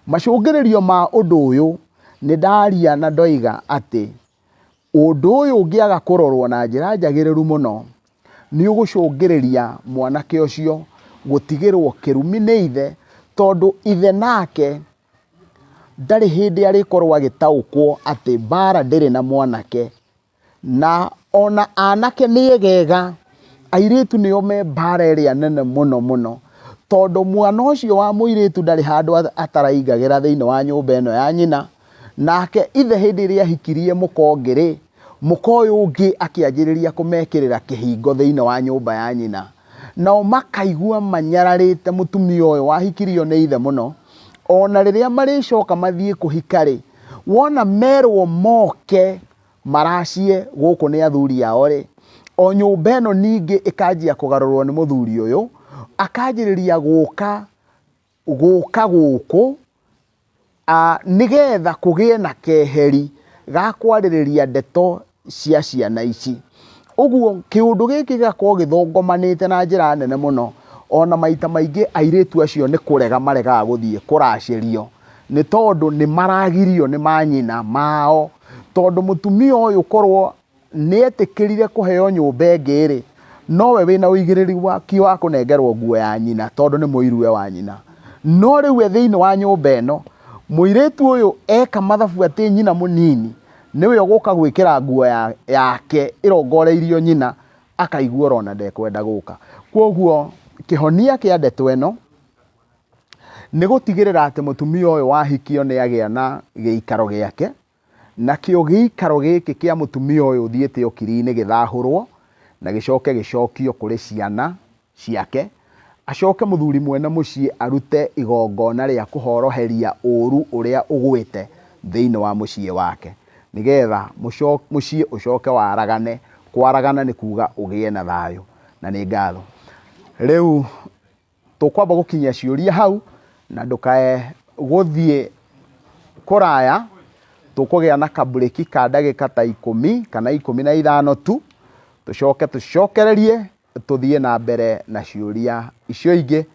S1: Macũngĩrĩrio ma ũndũ ũyũ, nĩ ndaria na ndoiga atĩ ũndũ ũyũ ũngĩaga kũrorwo na njĩra njagĩrĩru mũno, nĩ ũgũcũngĩrĩria mwanake ũcio gũtigĩrwo kĩrumi nĩ ithe, tondũ ithe nake ndarĩ hĩndĩ arĩkorwo agĩtaũkwo atĩ mbara ndĩrĩ na mwanake, na ona anake nĩ egega, airĩtu nĩo me mbara ĩrĩa nene mũno mũno, tondũ mwana ũcio wa mũirĩtu ndarĩ handũ ataraingagĩra thĩinĩ wa nyũmba ĩno ya nyina, nake ithe hĩndĩ ĩrĩa ahikirie mũka ũngĩ rĩ, mũka ũyũ ũngĩ akĩanjĩrĩria kũmekĩrĩra kĩhingo thĩinĩ wa nyũmba ya nyina. Nao makaigua manyararĩte mũtumia ũyũ wahikirio nĩ ithe mũno, ona rĩrĩa marĩcoka mathiĩ kũhika-rĩ, wona merwo moke maracie gũkũ nĩ athuri ao-rĩ, o nyũmba ĩno ningĩ ĩkanjia kũgarũrwo nĩ mũthuri ũyũ, akanjĩrĩria gũka gũka gũkũ nĩgetha kũgĩe na keheri ga kwarĩrĩria ndeto cia ciana ici. Ũguo kĩũndũ gĩkĩ gĩgakorwo gĩthũngũmanĩte na njĩra nene mũno, ona maita maingĩ airĩtu acio nĩ kũrega maregaga gũthiĩ kũracĩrio, nĩ tondũ nĩ maragirio nĩ manyina mao, tondũ mũtumia ũyũ korwo nĩetĩkĩrire kũheo nyũmba ĩngĩ-rĩ, nowe wĩna ũigĩrĩrĩki wa kũnengerwo nguo ya nyina tondũ nĩ mũiruwe wa nyina. No rĩu e thĩinĩ wa nyũmba ĩno, mũirĩtu ũyũ eka mathabu atĩ nyina mũnini nĩwe ũgũka gwĩkĩra nguo yake ĩrongoreirio nyina, akaigua orona ndekwenda gũka. Kwoguo kĩhonia kĩa ndeto ĩno, nĩ gũtigĩrĩra atĩ mũtumia ũyũ wahikio nĩ agĩa na gĩikaro gĩake, Nakĩo gĩikaro gĩkĩ kĩa mũtumia ũyũ ũthiĩte ũkiri-inĩ gĩthahũrwo na gĩcoke gĩcokio kũrĩ ciana ciake, acoke mũthuri mwene mũciĩ arute igongona rĩa kũhoroheria ũru ũrĩa ũgwĩte thĩinĩ wa mũciĩ wake, nĩgetha mũciĩ ũcoke waragane. Kwaragana nĩ kuga ũgĩe na thayũ. Na nĩ ngatho. Rĩu Tũkwamba gũkinyia ciũria hau na ndũkae gũthiĩ kũraya, tũkũgĩa na kaburĩki ka ndagĩka ta ikũmi kana 15 tu, tũcoke tũcokererie tũthiĩ na mbere na ciũria icio ingĩ.